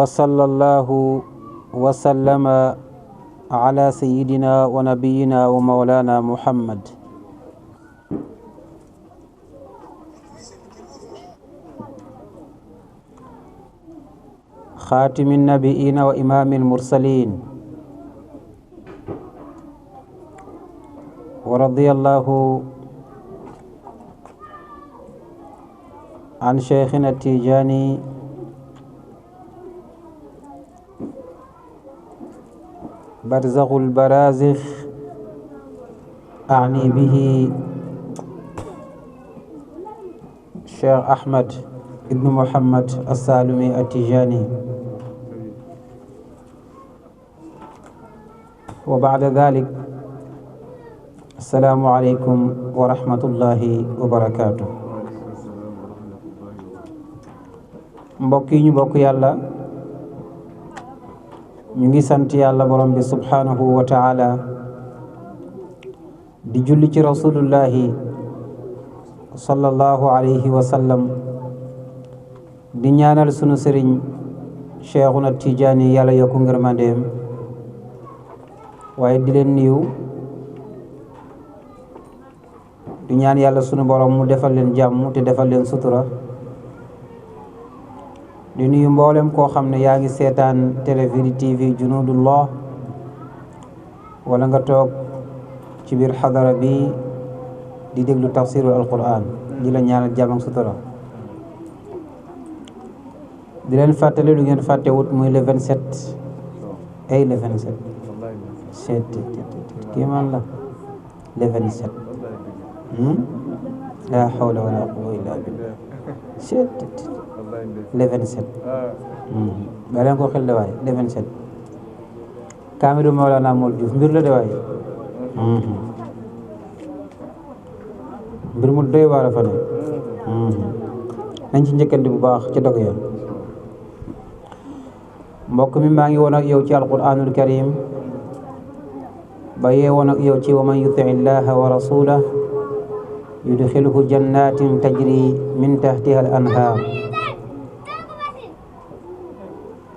وصلى الله وسلم على سيدنا ونبينا ومولانا محمد خاتم النبيين وإمام المرسلين ورضي الله عن شيخنا التيجاني برزخ البرازخ أعني به الشيخ أحمد ابن محمد السالمي التيجاني وبعد ذلك السلام عليكم ورحمة الله وبركاته mbokk yi ñu bokk yàlla ñu ngi sant yàlla borom bi subhanahu wa ta'ala di julli ci rasulullahi sallallahu alayhi wa sallam di ñaanal sunu sëriñ Cheikhuna Tijaani yàlla yokku ngërmandeem waaye di leen nuyu di ñaan yàlla sunu borom mu defal leen jàmm te defal leen sutura di nuyu mboolem koo xam ne yaa ngi seetaan télévision TV Junudullah wala nga toog ci biir xadara bi di déglu tafsirul alquran di la ñaanal jàmm ak sutura di leen fàttali lu ngeen fàttewut muy le 27 ay le 27 kii man la le 27 la hawla wala quwwata illa billah le 27 ba leen ko xel de waay le 27 kaamilu Mawlana Mol Diouf mbir la de waay mbir mu doy waar fa ne nañ ci njëkkandi bu baax ci dog ya mbokk mi maa ngi woon ak yow ci alquranul karim ba yee woon ak yow ci wa man yuti illaha wa rasulahu yudxilhu jannatin tajri min tahtiha al anhar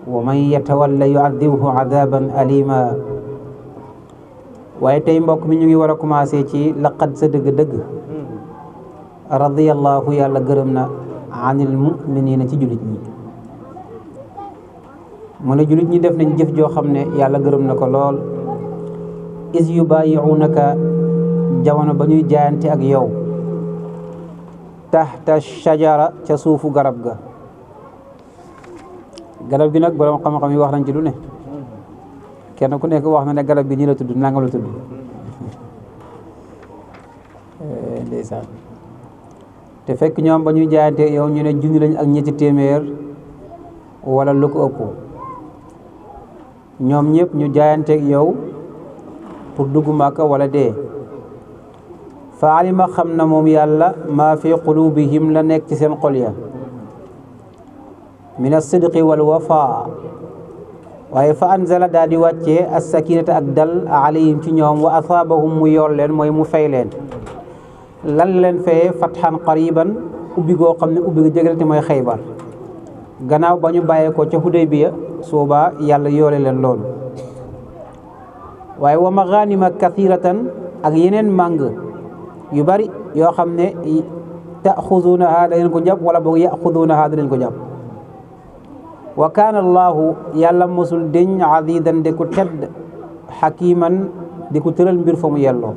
wa man yatawalla yu'adhibhu 'adaban alima waaye tey mbokk mi ñu ngi war a commencé ci laqad sa dëgg-dëgg radiyallahu yàlla gërëm na anil mu'minina ci julit ñi mu ne julit ñi def nañ jëf joo xam ne yàlla gërëm na ko lool is yubayi'unaka jamono ba ñuy jaayante ak yow tahta shajara ca suufu garab ga garab gi nag borom xam-xam yi wax nañ ci lu ne kenn ku nekk wax na ne garab gi nii la tudd nangam la tudd ndeysaan te fekk ñoom ba ñuy jaayante yow ñu ne junni lañ ak ñetti téeméer wala lu ko ëpp ñoom ñëpp ñu jaayanteeg yow pour dugg Màkka wala dee fa alima xam na moom yàlla maa fi qulubihim la nekk ci seen xol ya min as-sidqi wal wafa waaye fa anzala daal di wàccee as-sakinata ak dal alayhim ci ñoom wa asaabahum mu yor leen mooy mu fay leen lan leen fayee fathan qariban ubbi goo xam ne ubbi ga jege te mooy Xaybar gannaaw ba ñu bàyyee ko ca Hudaybiya soobaa yàlla yoole leen loolu waaye wa maghanima kathiratan ak yeneen màng yu bari yoo xam ne ta'khudunaha da ngeen ko jàpp wala boog ya'khudunaha da ngeen ko jàpp wa kaana allahu yàlla mosul deñ azidan di ku tedd xakiman di ku tëral mbir fa mu yelloo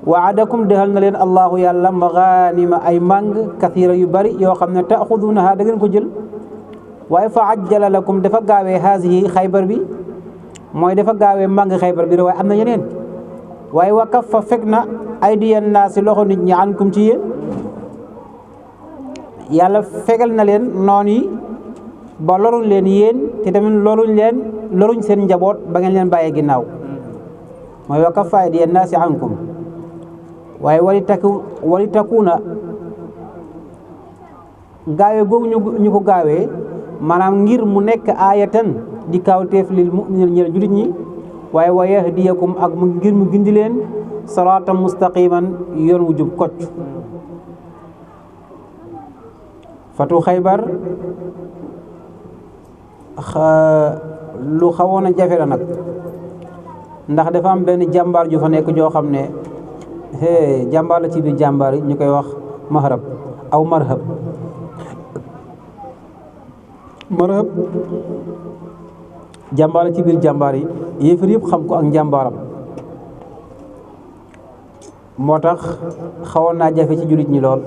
waadakum dexal na leen allahu yàlla maghanima ay màng kathira yu bari yoo xam ne ta'khudunaha da ngeen ko jël waaye fa ajjala lakum dafa gaawee haasihi Xaybar bi mooy dafa gaawee màng Xaybar bi waaye am na yeneen waaye wa kaffa fekk na aydiyan naasi loxo nit ñi ankum ci yéen yàlla fegal na leen noon yi ba loruñ leen yéen te tamit loruñ seen njaboot ba ngeen leen bàyyee ginnaaw mooy wa kaffa aydiyan naasi ankum waaye wali takuna gaawee googu ñu ko gaawee maanaam ngir mu nekk aayatan di kaawteef lil mu'minin ñeel julit ñi waaye wa yahdiyakum ak ngir mu gindi leen siratan mustaqiman yoon wu jub kocc fatu Xaybar lu xawoon a jafe la nag ndax dafa am benn jàmbaar ju fa nekk joo xam ne jàmbaar la ci biir jàmbaar yi ñu koy wax mahrab aw marhab jàmbaar la ci biir jàmbaar yi yéefar yëpp xam ko ak njàmbaaram moo tax xawoon naa jafe ci jullit ñi lool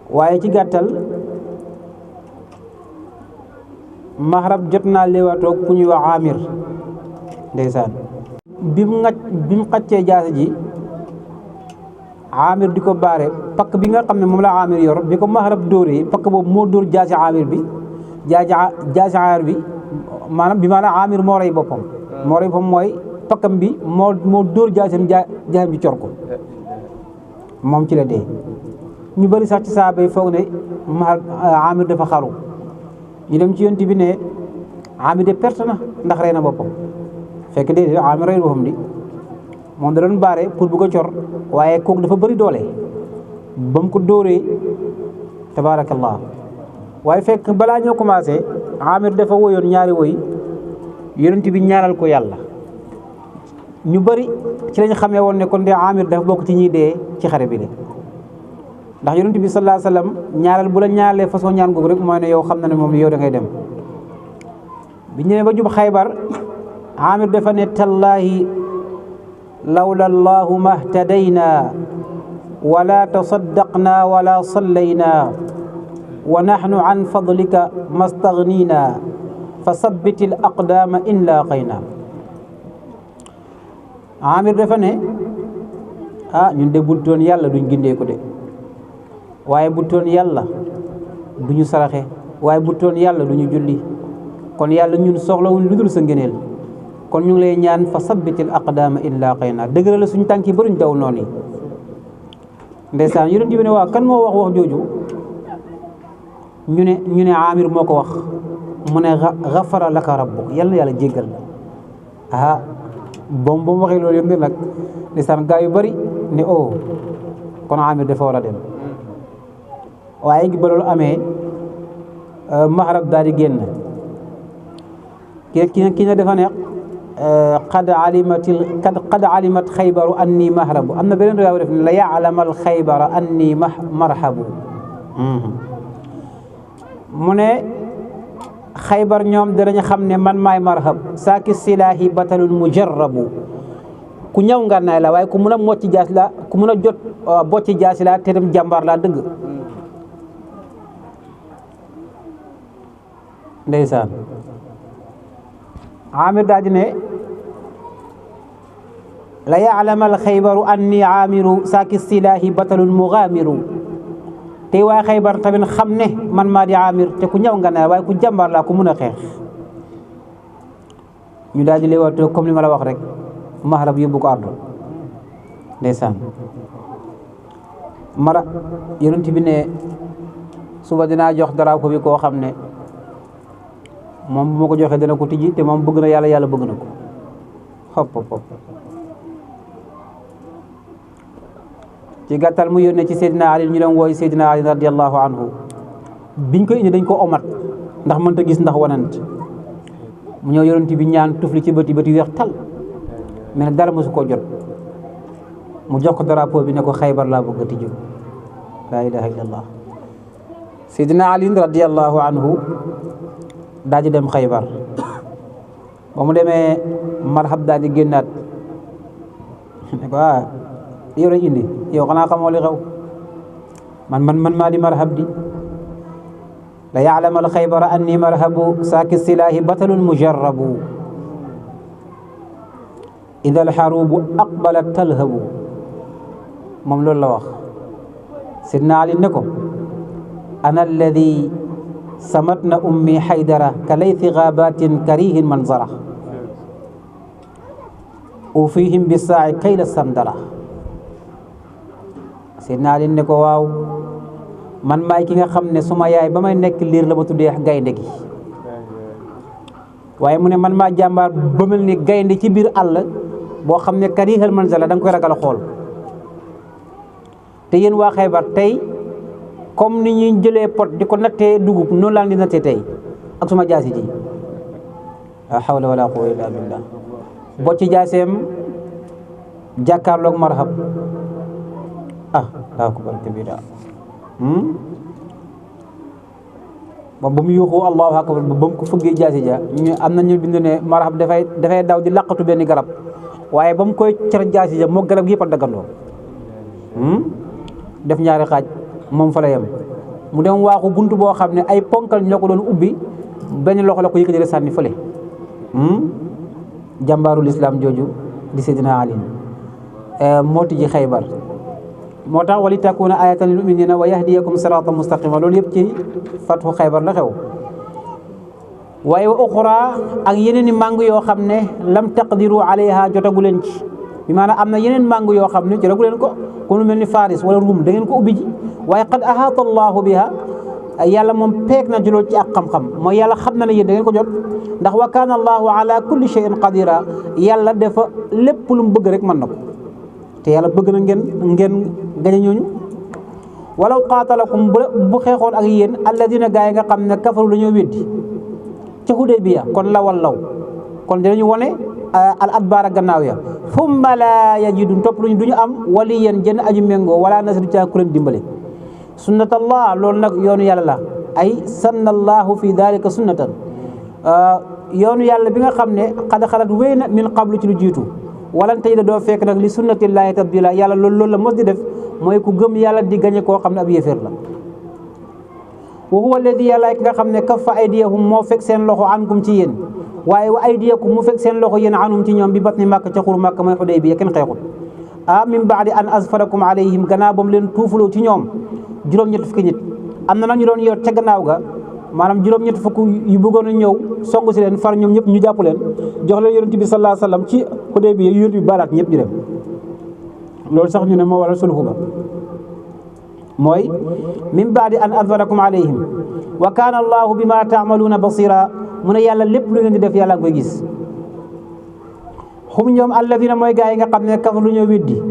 waaye ci gàttal mahrab jot naa léewatoog ku ñuy wax amir ndeysaan bi mu xaccee jaasi ji amir di ko baare pakk bi nga xam ne moom la amir yor bi ko mahrab dóoree pakk boobu moo dóor jaasi amir bi jaasi amir bi maanaam amir moo rey boppam mooy pakkam bi moo dóor jaasam bi cor ko moom ci la dee ñu bëri sax ci saaba yi foog ne amir dafa xaru ñu dem ci yonent bi ne amir de perte na ndax rey na boppam fekk déedéet amir rey boppam di moom da doon baare pour bu ko cor waaye kooku dafa bëri doole ba mu ko dóoree tabaarakallah waaye fekk balaa ñoo commencé amir dafa woyoon ñaari woy yonent bi ñaanal ko yàlla ñu bëri ci lañ xamee woon ne kon de amir dafa bokk ci ñiy dee ci xare bi de ndax yonent bi sallallahu alayhi wasallam ñaareel bu la ñaaralee façon ñaan googu rek mooy ne yow xam na ne moom yow da ngay dem bi ñëwee ba jub xaybar amir dafa ne tallaahi lawla allahu mahtadayna wala tasaddaqna wala sallayna wa nahnu an fadlika mastagnina fa sabbit al aqdama in laaqayna amir dafa ne ñun de buntoon yàlla duñ gindee ko de waaye bu toon yàlla du ñu saraxe waaye bu toon yàlla du ñu julli kon yàlla ñun soxlawuñ lu dul sa ngëneel kon ñu ngi lay ñaan fa sabbitil aqdaama in laaqaynaa dëgëral la suñu tànk yi baruñ daw noonu yi ndeysaan yonent bi ne waa kan moo wax jooju ñu ne amir moo ko wax mu ne xafara laka rabbuk yal na yàlla jéggal bom ba mu waxee loolu yëpp nag ndeysaan gaa yu bari ne kon amir dafa war a dem waaye gi ba loolu amee mahrab daal di génn ki ne dafa ne qad alimat xaybaru anni mahrabu am na beneen riwaaya def ne la yaalamal xaybara anni marhabu mu ne xaybar ñoom danañ xam ne man maay marhab saaki silaahi batalul mujarrabu ku ñëw ngànnaay la waaye ku mun a mocci jaas la ku mun a jot bocci jaasi la te dem jàmbaar la dëgg ndeysaan amir daal di ne la yaalamal xaybaru anni aamiru saaki silaahi batalul mugaamiru te waaye xaybar tamit xam ne man maa di amir te ku ñëw nga ne waaye ku jàmbaar laa ku mun a xeex ñu daal di leewaatoo comme li ma la wax rek mahrab yóbbu ko ardo ndeysaan mara yonent bi ne suba dinaa jox drapeau bi koo xam ne moom bu ma ko joxee dana ko tijji te moom bëgg na yàlla bëgg na ko hop ci gàttal mu yónnee ci Seydina Ali ñu doon wooy Seydina Ali radiyallahu anhu biñ ko indi dañ ko omat ndax mënta gis ndax wanant mu ñëw yonent bi ñaan tufli ci bëti weex tal mais nag dara mosu koo jot mu jox ko drapeau bi ne ko Xaybar laa bëgg a tijju laa ilaha illallah Seydina Ali radiyallahu anhu daal di dem Xaybar ba mu demee marhab daal di génnaat ne ko yow lañ indi yow xanaa xamoo li xew man maa di marhab di la yaalamal xaybara anni marhabu saaki silaahi batalul mujarrabu ida alxarubu aqbalat talhabu moom loolu la wax sidna Ali ne ko ana alladi samatna ummi haydara ka laythi gaabatin karihin manzara ufihim bi saa'i kayla sandara Seydina Ali ne ko waaw man maay ki nga xam ne suma yaay ba may nekk liir la ma tuddee gaynde gi waaye mu ne man maa jàmbaar ba mel ni gaynde ci biir àll boo xam ne karihal manzala da nga koy ragal xool te yéen waa Xaybar tey comme ni ñuy jëlee pot di ko nattee dugub noonu laa di nattee tey ak suma jaasi ji la hawla wala quwwata illa billah boo ci jaaseem jàkkaarloog marhab laa akbar kabira ba mu yuuxu allahu akbar ba mu ko fëggee jaasi ja ñu am na ñu bind ne marhab dafay daw di laqatu benn garab waaye ba mu koy car jaasi ja moo garab gi yëpp a daggandoo def ñaari xaaj moom fa la yem mu dem waaxu buntu boo xam ne ay ponkal ñoo ko doon ubbi benn loxo la ko yëkkati sànni fële jàmbaarul islam jooju di Seydina Ali moo tijji Xaybar moo tax wali takuna ayatan lil mu'minina wa yahdiyakum siratan mustaqima loolu yëpp ci fathu Xaybar la xew waaye wa uxra ak yeneen i màng yoo xam ne lam taqdiru alayha jotagu leen ci bi maanaam am na yeneen màng yoo xam ne jotagu leen ko ku lu mel ni Faris wala Rum da ngeen ko ubbi ji waaye qad ahata allahu biha yàlla moom peeg na ci loolu ci ak xam-xam mooy yàlla xam na ne yéen da ngeen ko jot ndax wa kaana allahu ala kulli shay'in qadira yàlla dafa lépp lu mu bëgg rek mën na ko te yàlla bëgg na ngeen gañe ñooñu walaw qaatalakum bu xeexoon ak yéen alladina gaa yi nga xam ne kafaru la ñoo weddi ca Hudaybiya kon law kon dinañu wone al adbaara gannaaw ya thumma la yajidun topp luñu duñu am waliyan jën aju méngoo wala nasru caa ku leen dimbale sunnatallah loolu nag yoonu yàlla la ay sannallahu fi dalika sunnatan yoonu yàlla bi nga xam ne xad xalat wéy na min qablu ci lu jiitu walan tey da doo fekk nag li sunnatillahi tabdila yàlla loolu la mos di def mooy ku gëm yàlla di gañe koo xam ne ab yéeféer la wa huwa alladi yàlla ki nga xam ne kaffa aydiyahum moo fekk seen loxo ankum ci yéen waaye wa aydiyakum mu fekk seen loxo yéen anum ci ñoom bi batni màkk ca xur màkk mooy Hudaybiya kenn xeexul min baadi an asfarakum alayhim gannaaw ba mu leen tuufaloo ci ñoom juróom-ñett fukki nit am na nag ñu doon yor ca gannaaw ga maanaam juróom-ñett fukk yu bëggoon a ñëw song si leen far ñoom ñëpp ñu jàpp leen jox leen yonent bi sallallahu alayhi wasallam ci Hudaybiya yonent bi baalaat ñëpp ñu dem loolu sax ñu ne moo waral sulhu ba mooy min baadi an asfarakum alayhim wa kaana allahu bima taamaluuna basira mu ne yàlla lépp lu ngeen di def yàlla nga koy gis xum ñoom alladina mooy gaa yi nga xam ne kafaru lu ñoo weddi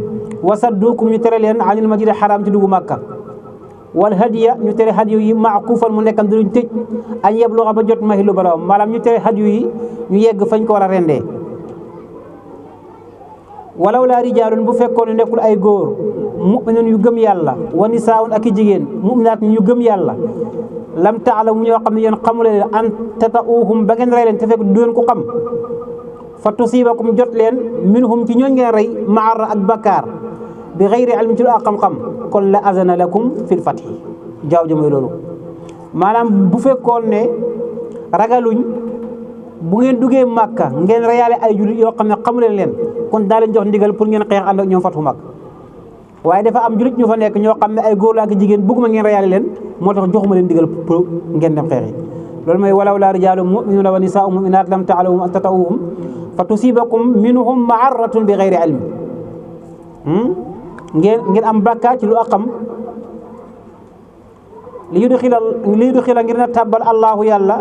wa saddukum ñu tere leen anil masjidil haram ci duggu Makka wal hadiya ñu tere hadiyu yi maakufan mu nekkam duñ tëj añ yebluxa ba jot mahilu baraam maanaam ñu tere hadiyu yi ñu yegg fañ ko war a rendee walaw laa rijaalun bu fekkoon ne nekkul ay góor mu'minun yu gëm yàlla wa nisaa'un ak i jigéen mu'minaat ñu gëm yàlla lam taalamu ñoo xam ne yéen xamule leen an tata'uuhum ba ngeen rey leen te fekk du ngeen ko xam fa tusiibakum jot leen minhum ci ñooñ ngeen rey maara ak bakkaar bi xayri ilmin ci lu ak xam-xam kon la azana lakum fil fathi jaaw ja mooy loolu maanaam bu fekkoon ne ragaluñ bu ngeen duggee Màkka ngeen reyaale ay jullit yoo xam ne xamuleen leen kon daa leen jox ndigal pour ngeen xeex ànd ak ñoom fatu Màkka waaye dafa am jullit ñu fa nekk ñoo xam ne ay góor la ak jigéen bëgguma ngeen reyaale leen moo tax joxuma leen ndigal pour ngeen dem xeexi loolu mooy walaw laa rijaalun mu'minuuna wa nisaa'un mu'minaat lam ta'lamuhum an tata'uuhum fa tusiibakum minhum ma'arratun bi xayri ilm ngeen am bàkkaar ci lu aqam li yudxila ngir na tàbbal allahu yàlla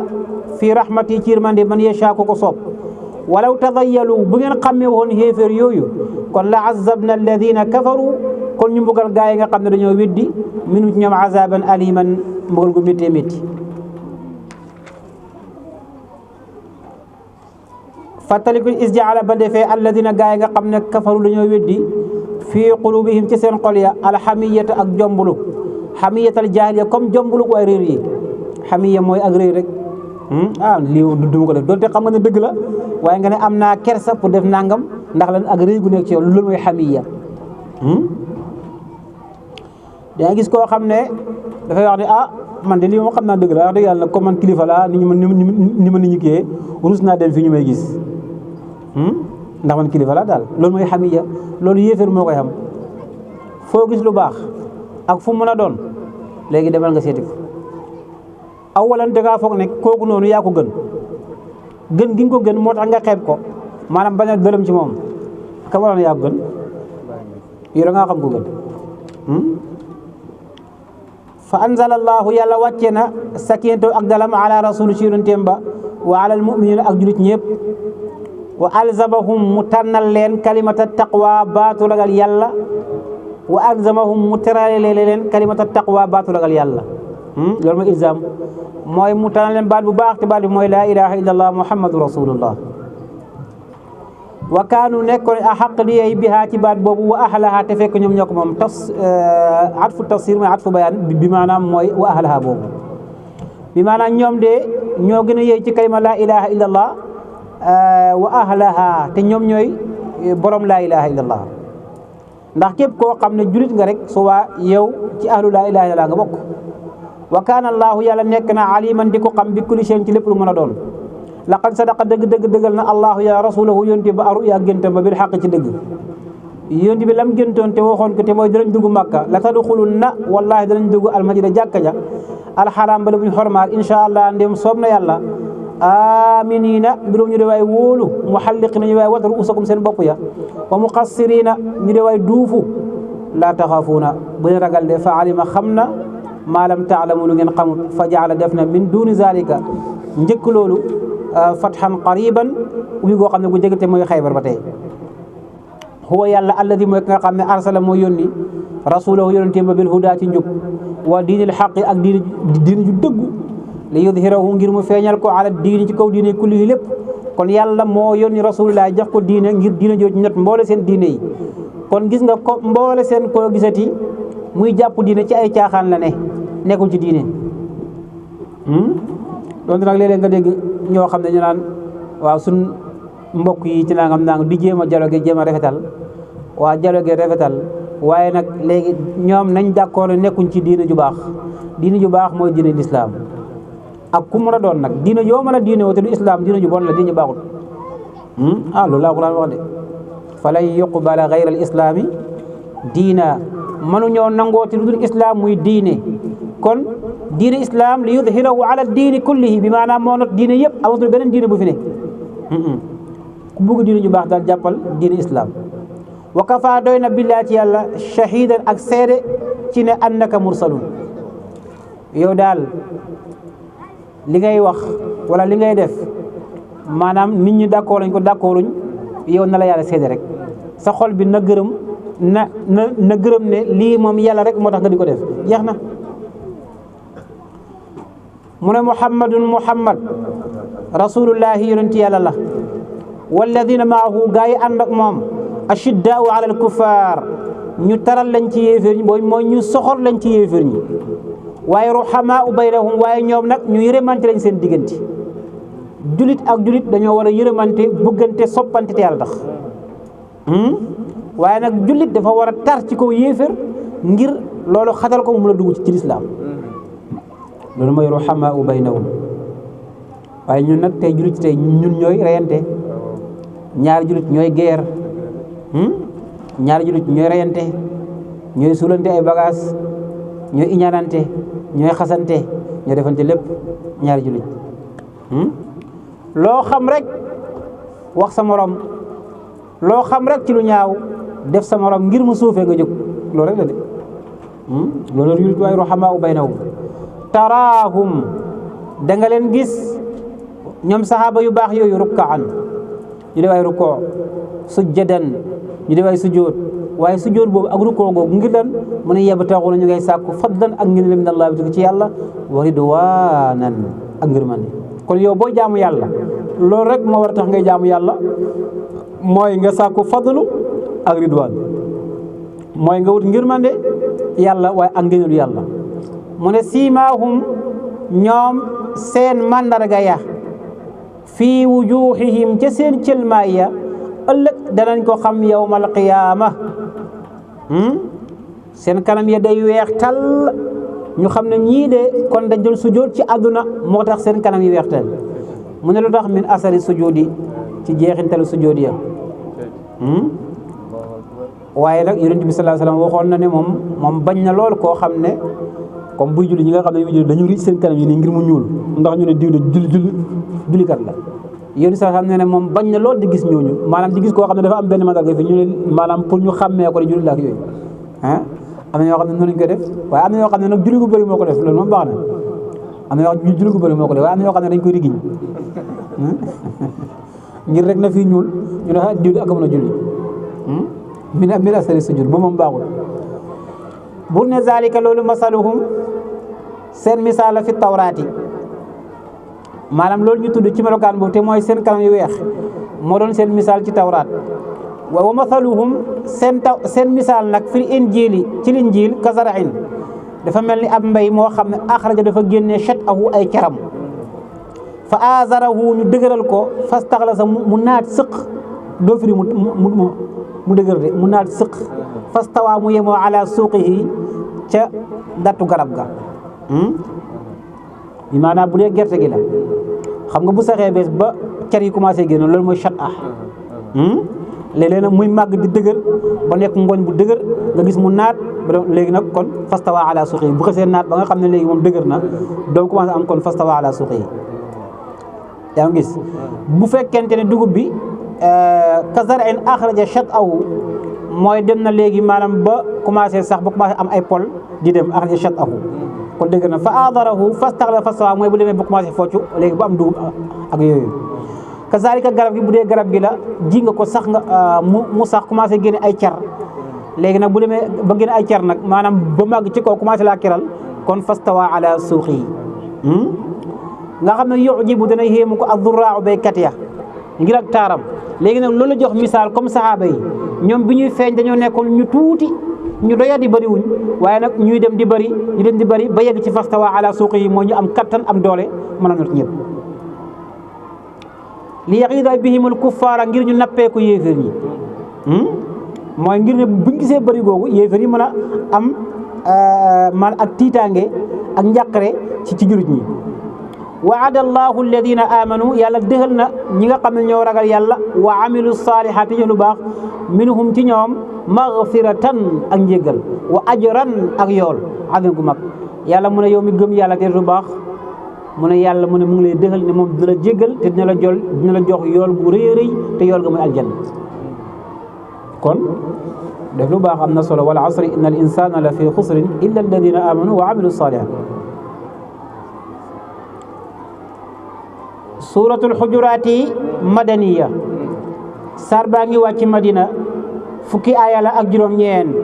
fii rahmati ci yërmande man yashaa ko soob walaw tadayyalu bu ngeen xàmmee woon xéeféer yooyu kon la azabna alladina kafaru kon ñu mbugal gaa yi nga xam ne dañoo weddi minu ci ñoom azaban aliman mbugal gu méttee métti fàttaliku isjaala ba defee alladina gaa yi nga xam ne kafaru dañoo weddi fii qulubihim ci seen xol ya alxamiyata ak jombulu xamiyatal jaahiliya comme jombulu waaye réer yi xamiya mooy ak réer rek lii duma ko def doonte xam nga ne dëgg la waaye nga ne am naa kersa pour def nangam ndax lan ak réer gu nekk ci yow loolu mooy xamiya danga gis koo xam ne dafay wax ne man de lii moo xam naa dëgg la wax dëgg yàlla nag comme man kilifa la ni ma nit ñi kiyee rus naa dem fi ñu may gis ndax man kilifa la daal loolu mooy xamiya loolu yéeféer moo koy xam foo gis lu baax ak fu mu mën a doon léegi demal nga seeti ko awalan dangaa foog ne kooku noonu yaa ko gën gi nga ko gën moo tax nga xeeb ko maanaam bañ a gërëm ci moom ka waroon yaa ko gën yow da ngaa xam ko gën fa anzala allahu yàlla wàcce na sakinatahu ak dalam ala rasuli ci yonenteem ba wa ala al muminina ak julit ñëpp wa alzamahum mu tànnal leen kalimata taqwa baatu ragal yàlla wa alzamahum mu terale leen kalimata taqwa baatu ragal yàlla loolu mooy ilzam mooy mu tànn leen baat bu baax te baat bi mooy laa ilaha illa allah muhammadu rasulullah wa kaanu nekkoon a xaq di yeey bihaa ci baat boobu wa ahlaha te fekk ñoom ñoo ko moom atfu tafsir mooy atfu bayaan bi maanaam mooy wa ahlaha boobu bi maanaam ñoom de ñoo gën a yeey ci kalima laa ilaha illa allah wa ahlaha te ñoom ñooy borom laa ilaha illa allah ndax képp koo xam ne julit nga rek suba yow ci ahlu laa ilaha illa allah nga bokk wa kaana allahu yàlla nekk na aliman di ko xam bi kulli shay'in ci lépp lu mën a doon laqad sadaqa dëggal na allahu yàlla rasulahu yonti ba aru yaa géntam ba bil xaq ci dëgg yonti bi lam géntoon te waxoon ko te mooy danañ dugg Makka la tadxulunna wallahi danañ dugg almasjida jàkka ja alxaraam bala buñ xormaal insha allah ndem soob na yàlla aminina mbirum ñu de waay wóolu muhalliqina ñu waay wataru usakum seen bopp ya wa muqassirina ñu de waay duufu laa taxaafuuna bu leen ragal de fa alima xam na maa lam taalamu lu ngeen xamut fa jaala def na min duni zalika njëkk loolu fathan qariban ubbi goo xam ne gu jegete mooy Xaybar ba tey huwa yàlla alladi mooy ki nga xam ne arsala mooy yónni rasulahu yonenteem ba bil huda ci njub wa diinil xaqi ak diini ju dëggu li yudhirahu ngir mu feeñal ko ala diini ci kaw diine kulli lépp kon yàlla moo yónni rasulullah jox ko diine ngir diine jooju ñett mboole seen diine yi kon gis nga ko mboole seen koo gisati muy jàpp diine ci ay caaxaan la ne nekkul ci diine loolu nag léeg-léeg nga dégg ñoo xam ne ñu naan waaw suñ mbokk yi ci nangam di jéem a dialogue jéem a rafetal waa dialogue rafetal waaye nag léegi ñoom nañ d'accord nekkuñ ci diine ju baax diine ju baax mooy diine lislaam ak ku mën a doon nag diine joo mën a diine woo te du islam diine ju bon la diine baaxul loolu laa Alxuraan wax de falan yuqbala gayra al islaami diina mënuñoo nangoo te lu dul islam muy diine kon diine islam li yudhirahu ala diini kullihi bi maanaam moo not diine yëpp amatul beneen diine bu fi ne ku bugg diine ju baax daal jàppal diine islam wa kafa doy na billahi ci yàlla shahidan ak seede ci ne annaka mursalun yow daal li ngay wax wala li ngay def maanaam nit ñi d'accord lañ ko d'accorduñ yow na la yàlla seede rek sa xol bi na gërëm na gërëm ne lii moom yàlla rek moo tax nga di ko def jeex na mu ne muhammad rasulullahi yonent yàlla la walladina maahu gaa yi ànd ak moom ashiddaau ala alkuffar ñu taral lañ ci yéeféer ñi mooy ñu soxor lañ ci yéeféer ñi waaye ruhamaau baynahum waaye ñoom nag ñu yërëmante lañ seen diggante julit ak julit dañoo war a yërëmante bëggante soppante te yàlla tax waaye nag julit dafa war a tar ci kaw yéeféer ngir loolu xatal ko mu mën a dugg ci lislaam loolu mooy ruhamaau baynahum waaye ñun nag tey julit tey ñun ñooy reyante ñaari julit ñooy guerre ñaari julit ñooy reyante ñooy suulante ay bagages ñooy iñaanante ñooy xasante ñooy defante lépp ñaari julit loo xam rek wax sa morom loo xam rek ci lu ñaaw def sa morom ngir mu suufee nga jóg loolu rek la de loolu julit waaye ruhamaau baynahum taraahum da nga leen gis ñoom saxaaba yu baax yooyu rukkaan ñu def ay rukkoo sujjadan ñu def ay sujjoot waaye sujjoot boobu ak rukkoo googu ngir lan mu ne yabtaxuuna ñu ngay sàkku fadlan ak ngir min Allah bi ci yàlla wa ridwanan ak ngërmande kon yow boo jaamu yàlla loolu rek moo war a tax ngay jaamu yàlla mooy nga sàkku fadlu ak ridwan mooy nga wut ngërmande yàlla waaye ak ngëneelu yàlla mu ne siimaahum ñoom seen mandarga ya fii wujuhihim ca seen cëlmaay ya ëllëg danañ ko xam yawmal qiyaama seen kanam ya day weex tal ñu xam ne ñii de kon dañ doon sujjóot ci àdduna moo tax seen kanam yi weex tal mu ne lu tax min asari sujjóodi ci jeexintalu sujjóodi ya waaye nag yonent bi sallallahu alayhi wasallam waxoon na ne moom bañ na lool koo xam ne comme buy julli ñi nga xam ne buy julli dañu riic seen kanam yi nii ngir mu ñuul ndax ñu ne diw de jullikat la yéen sax xam ne moom bañ na lool di gis ñooñu maanaam di gis koo xam ne dafa am benn mandarga fi ñu ne maanaam pour ñu xàmmee ko ne julli la ak yooyu am na ñoo xam ne noonu lañ koy def waaye am na ñoo xam ne nag julli gu bëri moo ko def loolu moom baax na am na ñoo xam ne julli gu bëri moo ko def waaye am na ñoo xam ne dañ koy rigiñ ngir rek na fii ñuul ñu ne diw de ak mën a julli min asari sujud ba moom baaxul bur ne zalika loolu masaluhum seen misaal la fi tawraati maanaam loolu ñu tudd ci melokaan boobu te mooy seen kanam yu weex moo doon seen misaal ci tawraat wa masaluhum seen misaal nag fil injiili ci linjiil kasarain dafa mel ni ab mbay moo xam ne axraja dafa génne shatahu ay caram fa azarahu ñu dëgëral ko fastaxlasa mu naat sëq doo firi mu dëgër de mu naat sëq fastawaa mu yemoo ala suuqihi ca dattu garab ga bi maanaam bu dee gerte gi la xam nga bu saxee bees ba car yi commencé génn loolu mooy chat léeg-léeg nag muy màgg di dëgër ba nekk ngooñ bu dëgër nga gis mu naat léegi nag kon fastawa ala suuqihi bu xasee naat ba nga xam ne léegi moom dëgër na doom commencé am kon fastawa ala suuqihi yaa ngi gis bu fekkente ne dugub bi kazar'in axraja shatahu mooy dem na léegi maanaam ba commencé sax ba commencé am ay pol di dem axraja shatahu kon dëgg na fa adarahu fastaxla fastawa mooy bu demee ba commencé foccu léegi bu am dugub ak yooyu kazalika garab gi bu dee garab gi la ji nga ko sax nga mu sax commencé génne ay car léegi nag bu demee ba génne ay car nag maanaam ba màgg ci kaw commencé laa kiral kon fastawa ala suuqi nga xam ne yujibu dana yéemu ko adduraaw béykat ya ngir ak taaram léegi nag loolu jox misaal comme saxaaba yi ñoom bi ñuy feeñ dañoo nekkoon ñu tuuti ñu doya di bëri wuñ waaye nag ñuy dem di bëri ba yegg ci fastawa ala suuqi yi mooy ñu am kattan am doole mën a not ñëpp li yaxiida bihimul kuffaara ngir ñu nappeeku yéeféer ñi mooy ngir ne buñ gisee bëri googu yéeféer yi mën a am man ak tiitaange ak njàqare ci jurit ñi waada allahu alladina amanu yàlla dëxal na ñi nga xam ne ñoo ragal yàlla wa amilu saalihaati ñu lu baax minhum ci ñoom magfiratan ak njéggal wa ajran ak yool azim gu mag yàlla mu ne yow mi gëm yàlla te lu baax mu ne yàlla mu ne mu ngi lay dëxal ne moom dina la jéggal te dina la jox yool gu rëy a rëy te yool ga muy aljanna kon def lu baax am na solo wal asri inna al insana la fi xusrin illa alladina amanu wa amilu saalihaat suuratul xujuraati madaniya sar baa ngi wàcc madina fukki aaya la ak juróom-ñeent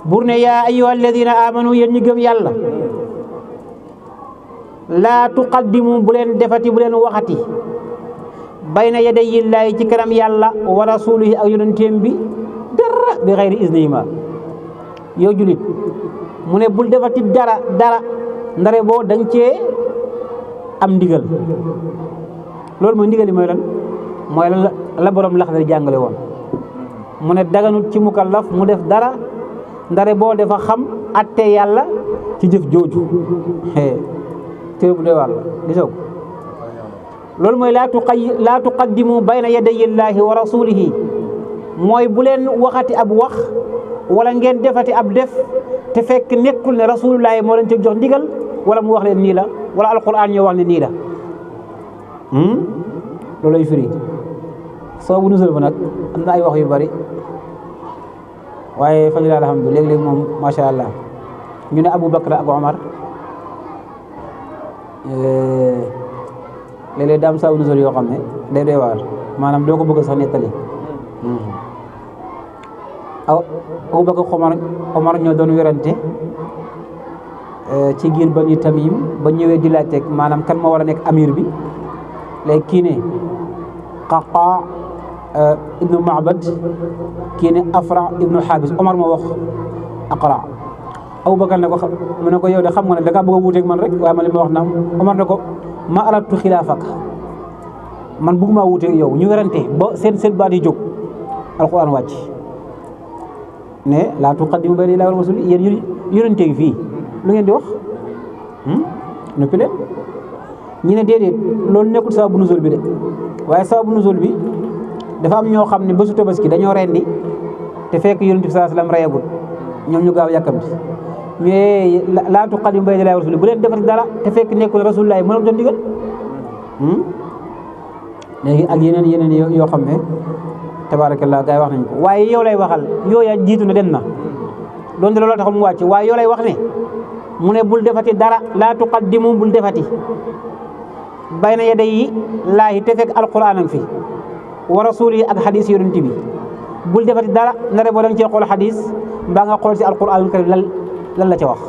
bur ne yaa ayyuha alladina amanu yéen ñi gëm yàlla laa tuqaddimu bu leen defati bu leen waxati bayna yadayillaahi ci kanam yàlla wa rasulihi ak yonenteem bi dara bi xayri iznihima yow julit mu ne bul defati dara ndare boo dañ cee am ndigal loolu mooy ndigal yi mooy lan mooy la borom Laxdari jàngale woon mu ne daganut ci mukallaf mu def dara ndare boo dafa xam atte yàlla ci jëf jooju té bu dee wàll gisoo ko loolu mooy laa tuqaddimu bayna yadayillaahi wa rasulihi mooy bu leen waxati ab wax wala ngeen defati ab def te fekk nekkul ne rasulullaahi moo leen ci jox ndigal wala mu wax leen nii la wala alquran ñoo wax ne nii la loolu lay firi sababu nuzul ba nag am na ay wax yu bari waaye fajila alhamdu léeg-léeg moom macha allah ñu ne Abu Bakr ak Omar léeg-léeg daam sababu nuzul yoo xam ne day doy waar maanaam doo ko bëgg sax nettali Abu Bakr Omar ñoo doon werante ci giir Bani Tamim ba ñëwee di laaj teg maanaam kan moo war a nekk amir bi léegi kii ne Qaqa ibnu Ma'bad kii ne Afra ibnu Habis Omar moo wax Aqra Abubakar ne ko mu ne ko yow de xam nga ne da ngaa bëgg a wuuteeg man rek waaye man li ma wax na Omar ne ko ma aradtu xilaafak man bëgguma wuuteeg yow ñu werante ba seen baat yi jóg alquran wàcc ne laa tuqaddimu bayna llaahi wa rasuulihi yéen yonente gi fii lu ngeen di wax noppi leen ñu ne déedéet loolu nekkul sababu nuzul bi de waaye sababu nuzul bi dafa am ñoo xam ne bésu tabaski dañoo rendi te fekk yonent bi sallallahu alayhi wasallam reyagul ñoom ñu gaaw yàkkamti mais laa tuqaddimu bayna llaahi wa rasuulihi bu leen defati dara te fekk nekkul rasulullahi mën a doon digal léegi ak yeneen yoo xam ne tabarakallah gars yi wax nañ ko waaye yow lay waxal yooya jiitu na dem na doon de loolu taxul mu wàcc waaye yow lay wax ne mu ne bul defati dara laa tuqaddimu bul defati bayna yaday yi laahi te fekk alquran ak fi wa rasuli ak hadis yonent bi bul defati dara ndare boo da nga cee xool xadis mbaa nga xool si alquranul karim lan la ca wax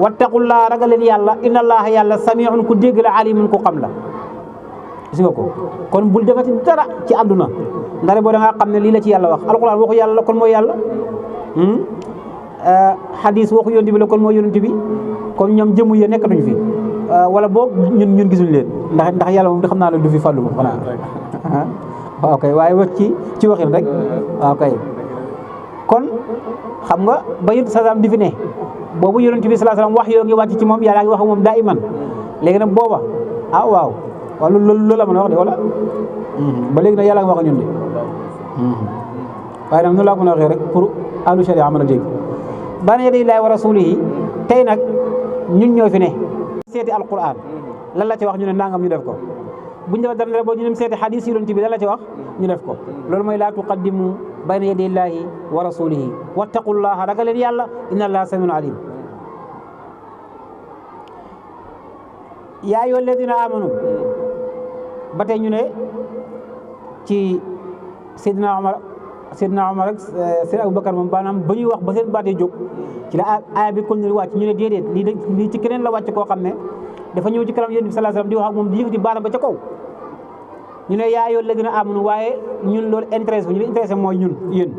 wattaqullaa ragal leen yàlla inna allaha yàlla samiun ku dégg la alimun ku xam la gis nga ko kon bul defati dara ci àdduna ndare boo da nga xam ne lii la ci yàlla wax alquran waxu yàlla la kon mooy yàlla xadis waxu yonent bi la kon mooy yonent bi kon ñoom jëmu ya nekkatuñ fi wala boog ñun gisuñ leen ndax yàlla moom di xam naa la du fi fàllu moom xanaa waaw kay waaye wax ci waxin rek waaw kay kon xam nga ba yonent salaam di fi ne boobu yonent bi salaam wax yoo ngi wàcc ci moom yàlla ngi wax moom daa iman léegi nag booba waaw loolu la mën a wax de wala ba léegi nag yàlla ngi wax ak ñun de waaye nag noonu laa ko mën a waxee rek pour ahlu sharia mën a dégg bana yaday laahi wa rasulihi tey nag ñun ñoo fi ne seeti alquran lan la ci wax ñu ne nangam ñu def ko buñ def dara boo ñu dem seeti hadis yonent bi lan la ci wax ñu def ko loolu mooy laa tuqaddimu bayna yaday laahi wa rasulihi wattaqullaha ragal leen yàlla inna allaha samiun alim yaa ayyuha alladina amanu ba tey ñu ne ci Seydina Omar ak Seydina Aboubacar moom maanaam ba ñuy wax ba seen baatee jóg ci la aaya bi kon ñu wàcc ñu ne déedéet lii ci keneen la wàcc koo xam ne dafa ñëw ci kanam yonent bi sallallahu alayhi wasallam di wax ak moom di yëkkati baaraam ba ca kaw ñu ne yaa ayyuha alladina amanu waaye ñun loolu intéressé bu ñu intéressé mooy ñun yéen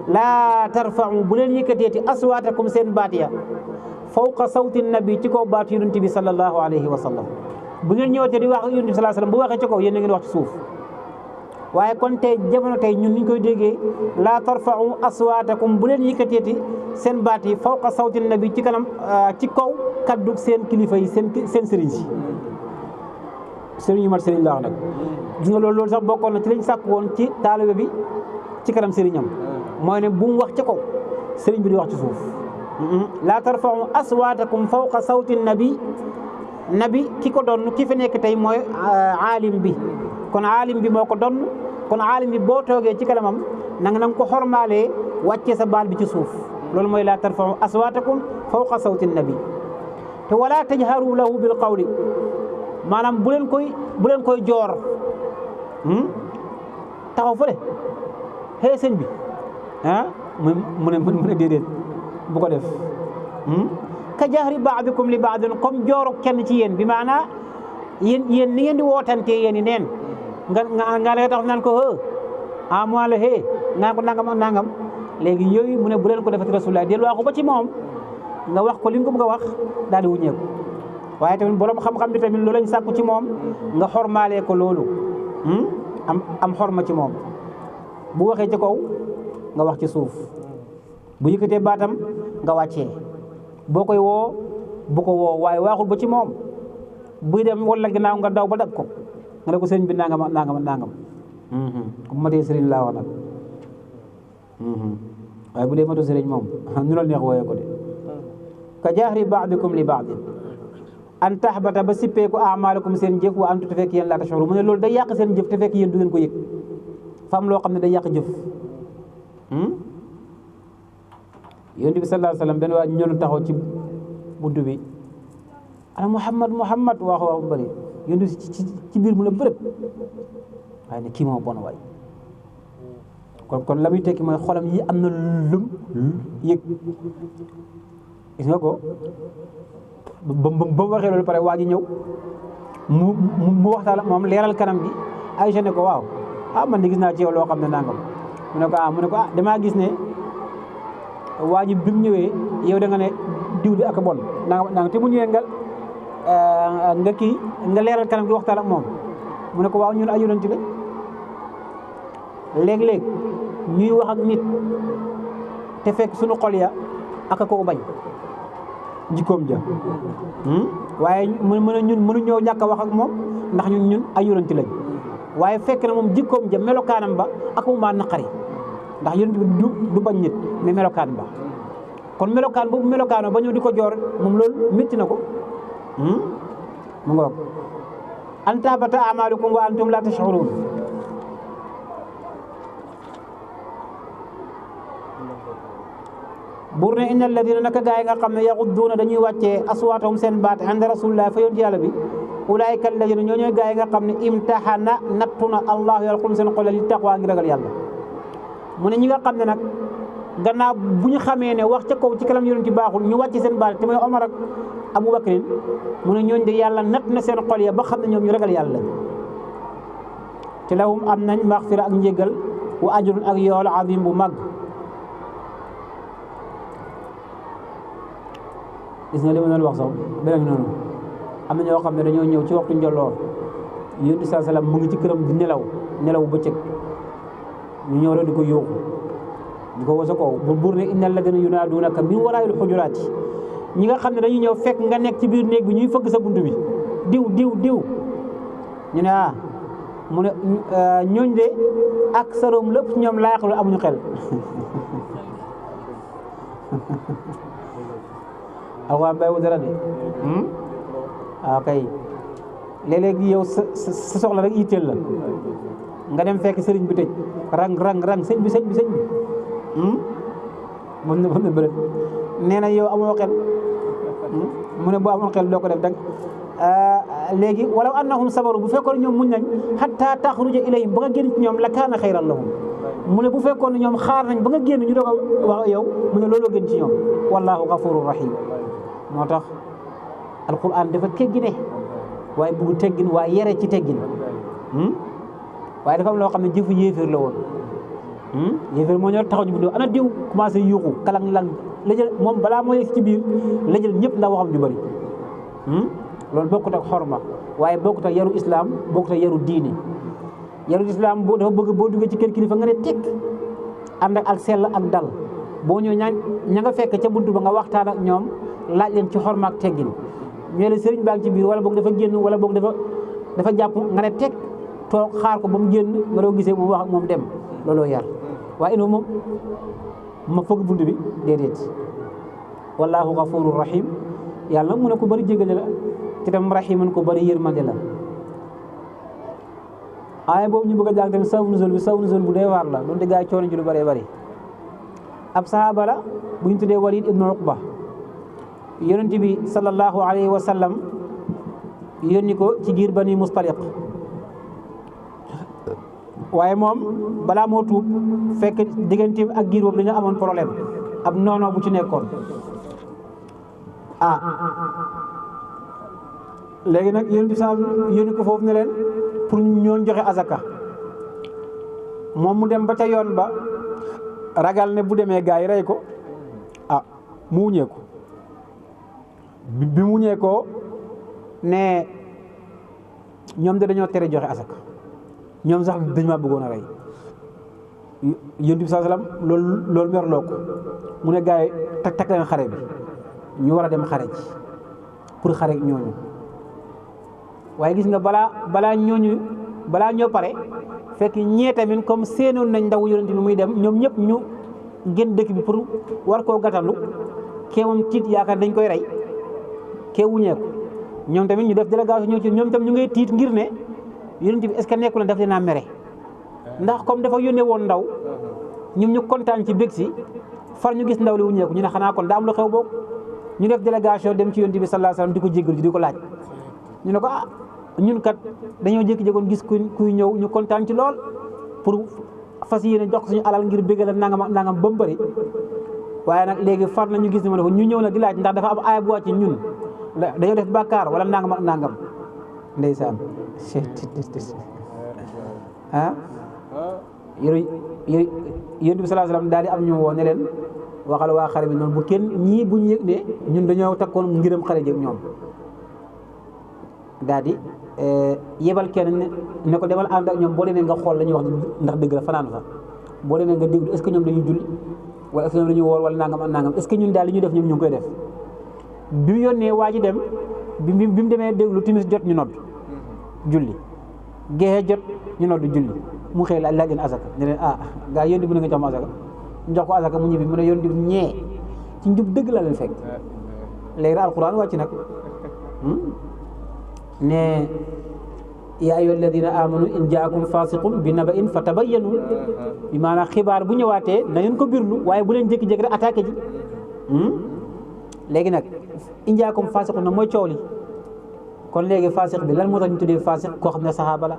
laa tarfa'u bu leen yëkkateeti aswaatakum seen baat ya fawqa sawti nabi ci kaw baatu yonent bi sallallahu alayhi wa sallam bu ngeen ñëwatee di wax ak yonent bi sallallahu alayhi wasallam bu waxee ci kaw yéen a ngeen wax ci suuf waaye kon tey jamono tey ñun niñ koy déggee laa tarfa'u aswaatakum bu leen yëkkateeti seen baat yi fawqa sawti nabi ci kanam ci kaw kaddu seen kilifa yi seen sëriñ si sëriñ yu mat sëriñ la wax nag gis nga loolu sax bokkoon na ci lañ sàkk woon ci taalibe bi ci kanam sëriñam mooy ne bu mu wax ci kaw sëriñ bi di wax ci suuf laa tarfa'u aswaatakum fawqa sawti nabi ki ko doon ki fi nekk tey mooy aalim bi kon aalim bi moo ko doon kon aalim bi boo toogee ci kanamam nanga ko xormaalee wàccee sa baal bi ci suuf loolu mooy laa tarfa'u aswaatakum fawqa sawti nabi te wala tajharu lahu bil qawli maanaam bu leen koy joor taxaw fële xëy sëñ bi mu ne déedéet bu ko def ka jahri ba'dikum li ba'din comme jooru kenn ci yéen bi maanaa yéen ni ngeen di wootante yéen i neen nga ne tax naan ko moi la ngaan ko nangam ak nangam léegi yooyu mu ne bu leen ko defati rasulullah del waa ko ba ci moom nga wax ko li nga ko bëgg a wax daal di wuññeeku waaye tamit borom xam-xam bi tamit loolu lañ sàkku ci moom nga xormaalee ko loolu am xorma ci moom bu waxee ci kaw nga wax ci suuf bu yëkkatee baatam nga wàccee boo koy woo bu ko woo waaye waaxul ba ci moom buy dem wala ginnaaw nga daw ba dab ko nga ne ko sëriñ bi nangam bu matee sëriñ laa wax nag waaye bu dee matu sëriñ moom nu la neex wooyee ko de ka jahri ba'dikum li ba'din an tahbata ba sippeeku a'malukum seen jëf wa antum te fekk yéen laa tash'urun mu ne loolu day yàq seen jëf te fekk yéen du ngeen ko yëg fa am loo xam ne day yàq jëf yonent bi sallallahu alayhi wasallam benn waa ñëw taxaw ci buntu bi ana Muhammad wax bu bëri yonent ci biir mu ne bërëb waaye ne kii moo bon waay kon la muy tekki mooy xolam yi am na lum yëg gis nga ko ba mu waxee loolu pare waa ji ñëw mu waxtaan moom leeral kanam gi Aïcha ne ko waaw man de gis naa ci yow loo xam ne nangam mu ne ko damaa gis ne waa ji bi mu ñëwee yow da nga ne diw di ak bon nangam te mu ñëwee nga leeral kanam gi waxtaan ak moom mu ne ko waaw ñun ay yonent la léeg-léeg ñuy wax ak nit te fekk suñu xol ya ak a ko bañ jikkoom ja waaye ñun mënuñoo ñàkk a wax ak moom ndax ñun ay yonent lañ waaye fekk na moom jikkoom ja melokaanam ba ak mu maa naqari ndax yonent bi du bañ nit mais melokaan ba kon melokaan boobu melokaanoo ba ñëw di ko joor moom loolu métti na ko mu ngoog an tahbata a'malukum wa antum la tash'urun buur ne inna alladina naka gaay nga xam ne yaxudduuna dañuy wàccee aswaatahum seen baat inda rasulillah fa yonent yàlla bi ulaayika alladina ñoo ñooy gaa yi nga xam ne imtaxana nattu na allahu yàlla xum seen xol li taqwa ngi ragal yàlla mu ne ñi nga xam ne nag gannaaw bu ñu xamee ne wax ca kaw ci kalam yonent baaxul ñu wàcc seen baat te mooy Omar ak Abu Bakrin mu ne ñooñ de yàlla natt na seen xol ya ba xam ne ñoom ñu ragal yàlla te lahum am nañ maxfira ak njéggal wa ajrun ak yool azim bu mag. gis nga li ma doon wax sax beneen noonu am na ñoo xam ne dañoo ñëw ci waxtu njolloor yonent bi sallallahu alayhi wasallam mu ngi ci këram di nelaw bëccëg ñu ñëw rek di ko yóoxu di ko wasa ko bu buur ne innal ladina yunaadunaka min waraa'il hujuraati ñi nga xam ne dañuy ñëw fekk nga nekk ci biir néeg bi ñuy fëgg sa bunt bi diw ñu ne mu ne ñooñ de ak saroom lépp ñoom laa yaqlu amuñu xel alxuraan bàyyiwul dara de waaw kay léeg-léegi yow sa soxla rek yitteel la nga dem fekk sëriñ bi tëj rang sëñ bi moom ne bëri nee na yow amoo xel mu ne boo amoon xel doo ko def dag léegi walaw annahum sabaru bu fekkoon ñoom muñ nañ hatta taxruja ilayhim ba nga génn ci ñoom la kaana xayran lahum mu ne bu fekkoon ne ñoom xaar nañ ba nga génn ñu doog a wax yow mu ne looloo gën ci ñoom wallahu gafurur rahim moo tax alquran dafa teggine waaye bugg teggin waaye yere ci teggin waaye dafa am loo xam ne jëfu yéeféer la woon yéeféer moo ñor taxaw ñu bu ana diw commencé yuuxu kalang-lang la jël moom balaa moo yegg ci biir la jël ñëpp ndax waxam ju bëri loolu bokkut ak xorma waaye bokkut ak yaru islam bokkut ak yaru diine yaru islam boo dafa bëgg boo duggee ci kër kilifa nga ne tekk ànd ak sell ak dal boo ñëw ña nga fekk ca buntu ba nga waxtaan ak ñoom laaj leen ci xorma ak teggin ñoo le sëriñ baa ngi ci biir wala boog dafa génn wala boog dafa jàpp nga ne tekk toog xaar ko ba mu génn nga doo gisee mu wax ak moom dem looloo yar waaye ino moom ma fëgg bunt bi déedéet wallahu gafurur rahim yàlla nag mu ne ko bëri jégale la te tam rahiman ko bëri yërmande la aaya boobu ñu bëgg a jàng tamit sababu nuzul bu dee waar la doonte gaa yi coono ci lu bëree bëri ab sahaaba la bu ñu tuddee Walid ibnu Uqba yonent bi sallallahu alayhi wa sallam yónni ko ci giir Bani Mustaliq waaye moom balaa moo tuub fekk digganteem ak giir boobu dañoo amoon problème ab noonoo bu ci nekkoon léegi nag yonent bi sa yónni ko foofu ne leen pour ñoon joxe azaka moom mu dem ba ca yoon ba ragal ne bu demee gaa yi rey ko mu wuñee ko bi mu wuñee ko ne ñoom de dañoo tere joxe azaka ñoom sax dañu maa bëggoon a rey yonent bi sallallahu alayhi wasallam loolu merloo ko mu ne gaa yi takk leen xare bi ñu war a dem xare ji pour xare ñooñu waaye gis nga balaa ñoo pare fekk ñee tamit comme seenoon nañ ndaw yonent bi muy dem ñoom ñëpp ñu génn dëkk bi pour war koo gàttandu kee moom tiit yaakaar dañ koy rey kee wuñeeku ñoom tamit ñu def délégation ñëw ci ñoom tam ñu ngay tiit ngir ne yonent bi est-ce que nekkul ne daf leen a mere ndax comme dafa yónnee woon ndaw ñoom ñu kontaan ci bég si far ñu gis ndaw li wuñeeku ñu ne xanaa kon daa am lu xew boobu ñu def délégation dem ci yonent bi sallallahu alayhi wasallam di ko jéggal di ko laaj ñu ne ko ñun kat dañoo jékki-jékkoon gis kuy ñëw ñu kontaan ci lool pour fas yéene jox suñu alal ngir bégal ak nangam ba mu bëri waaye nag léegi far na ñu gis ne ma ne ñu ñëw nag di laaj ndax dafa am aaya bu wàcc ñun dañoo def bàkkaar wala nangam ak nangam ndeysaan yooyu yonent bi sallallahu alayhi wasallam daal di am ñu woo ne leen waxal waa xare bi noonu bu kenn ñii bu ñu yëg ne ñun dañoo takkoon ngiram xare jëg ñoom daal di yebal kenn ne ko demal ànd ak ñoom boo demee nga xool la ñuy wax ndax dëgg la fanaan fa boo demee nga déglu est-ce que ñoom dañuy julli wala est-ce que ñoom dañuy woor wala nangam ak nangam est-ce que ñun daal li ñu def ñoom ñu ngi koy def bi mu yónnee waa ji dem bi mu demee déglu timis jot ñu nodd julli geexee jot ñu nodd julli mu xëy laaj leen asaka ne leen gaa yónni bu ne nga jox ma asaka ñu jox ko asaka mu ñibbi mu ne yónni bi ñee ci njub dëgg la leen fekk léegi alquran wàcc nag ne yaa ayyuha alladina amanu in jaakum fasiqun bi naba'in fa tabayyanu bi maanaam xibaar bu ñëwaatee na ngeen ko birlu waaye bu leen jékki-jékki rek attaqué ji léegi nag in jaakum fasiqun na mooy coow li kon léegi faasiq bi lan moo tax ñu tuddee faasiq koo xam ne saxaaba la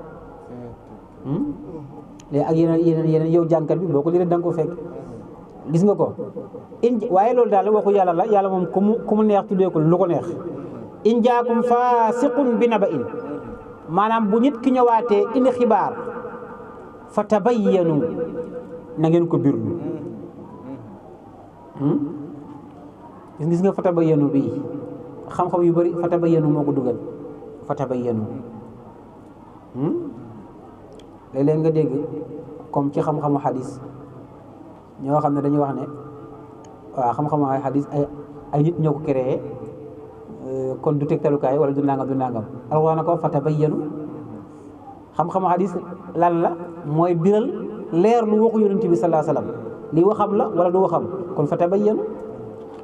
léegi ak yeneen yow jànkat bi boo ko lire da nga ko fekk gis nga ko waaye loolu daal waxu yàlla la yàlla moom ku mu neex tuddee ko lu ko neex in jaakum faasiqun bi naba'in maanaam bu nit ki ñëwaatee indi xibaar fa tabayyanu na ngeen ko birlu gis nga fa tabayyanu bii xam-xam yu bëri fa tabayyanu moo ko dugal fa tabayyanu léeg-léeg nga dégg comme ci xam-xamu xadis ñoo xam ne dañuy wax ne waaw xam-xamu ay xadis ay nit ñoo ko créé kon du tegtalukaay wala du nangam alxuraan na ko fa tabayyanu xam-xamu xadis lan la mooy biral leer lu waxu yonent bi sallallahu alayhi wasallam li waxam la wala du waxam kon fa tabayyanu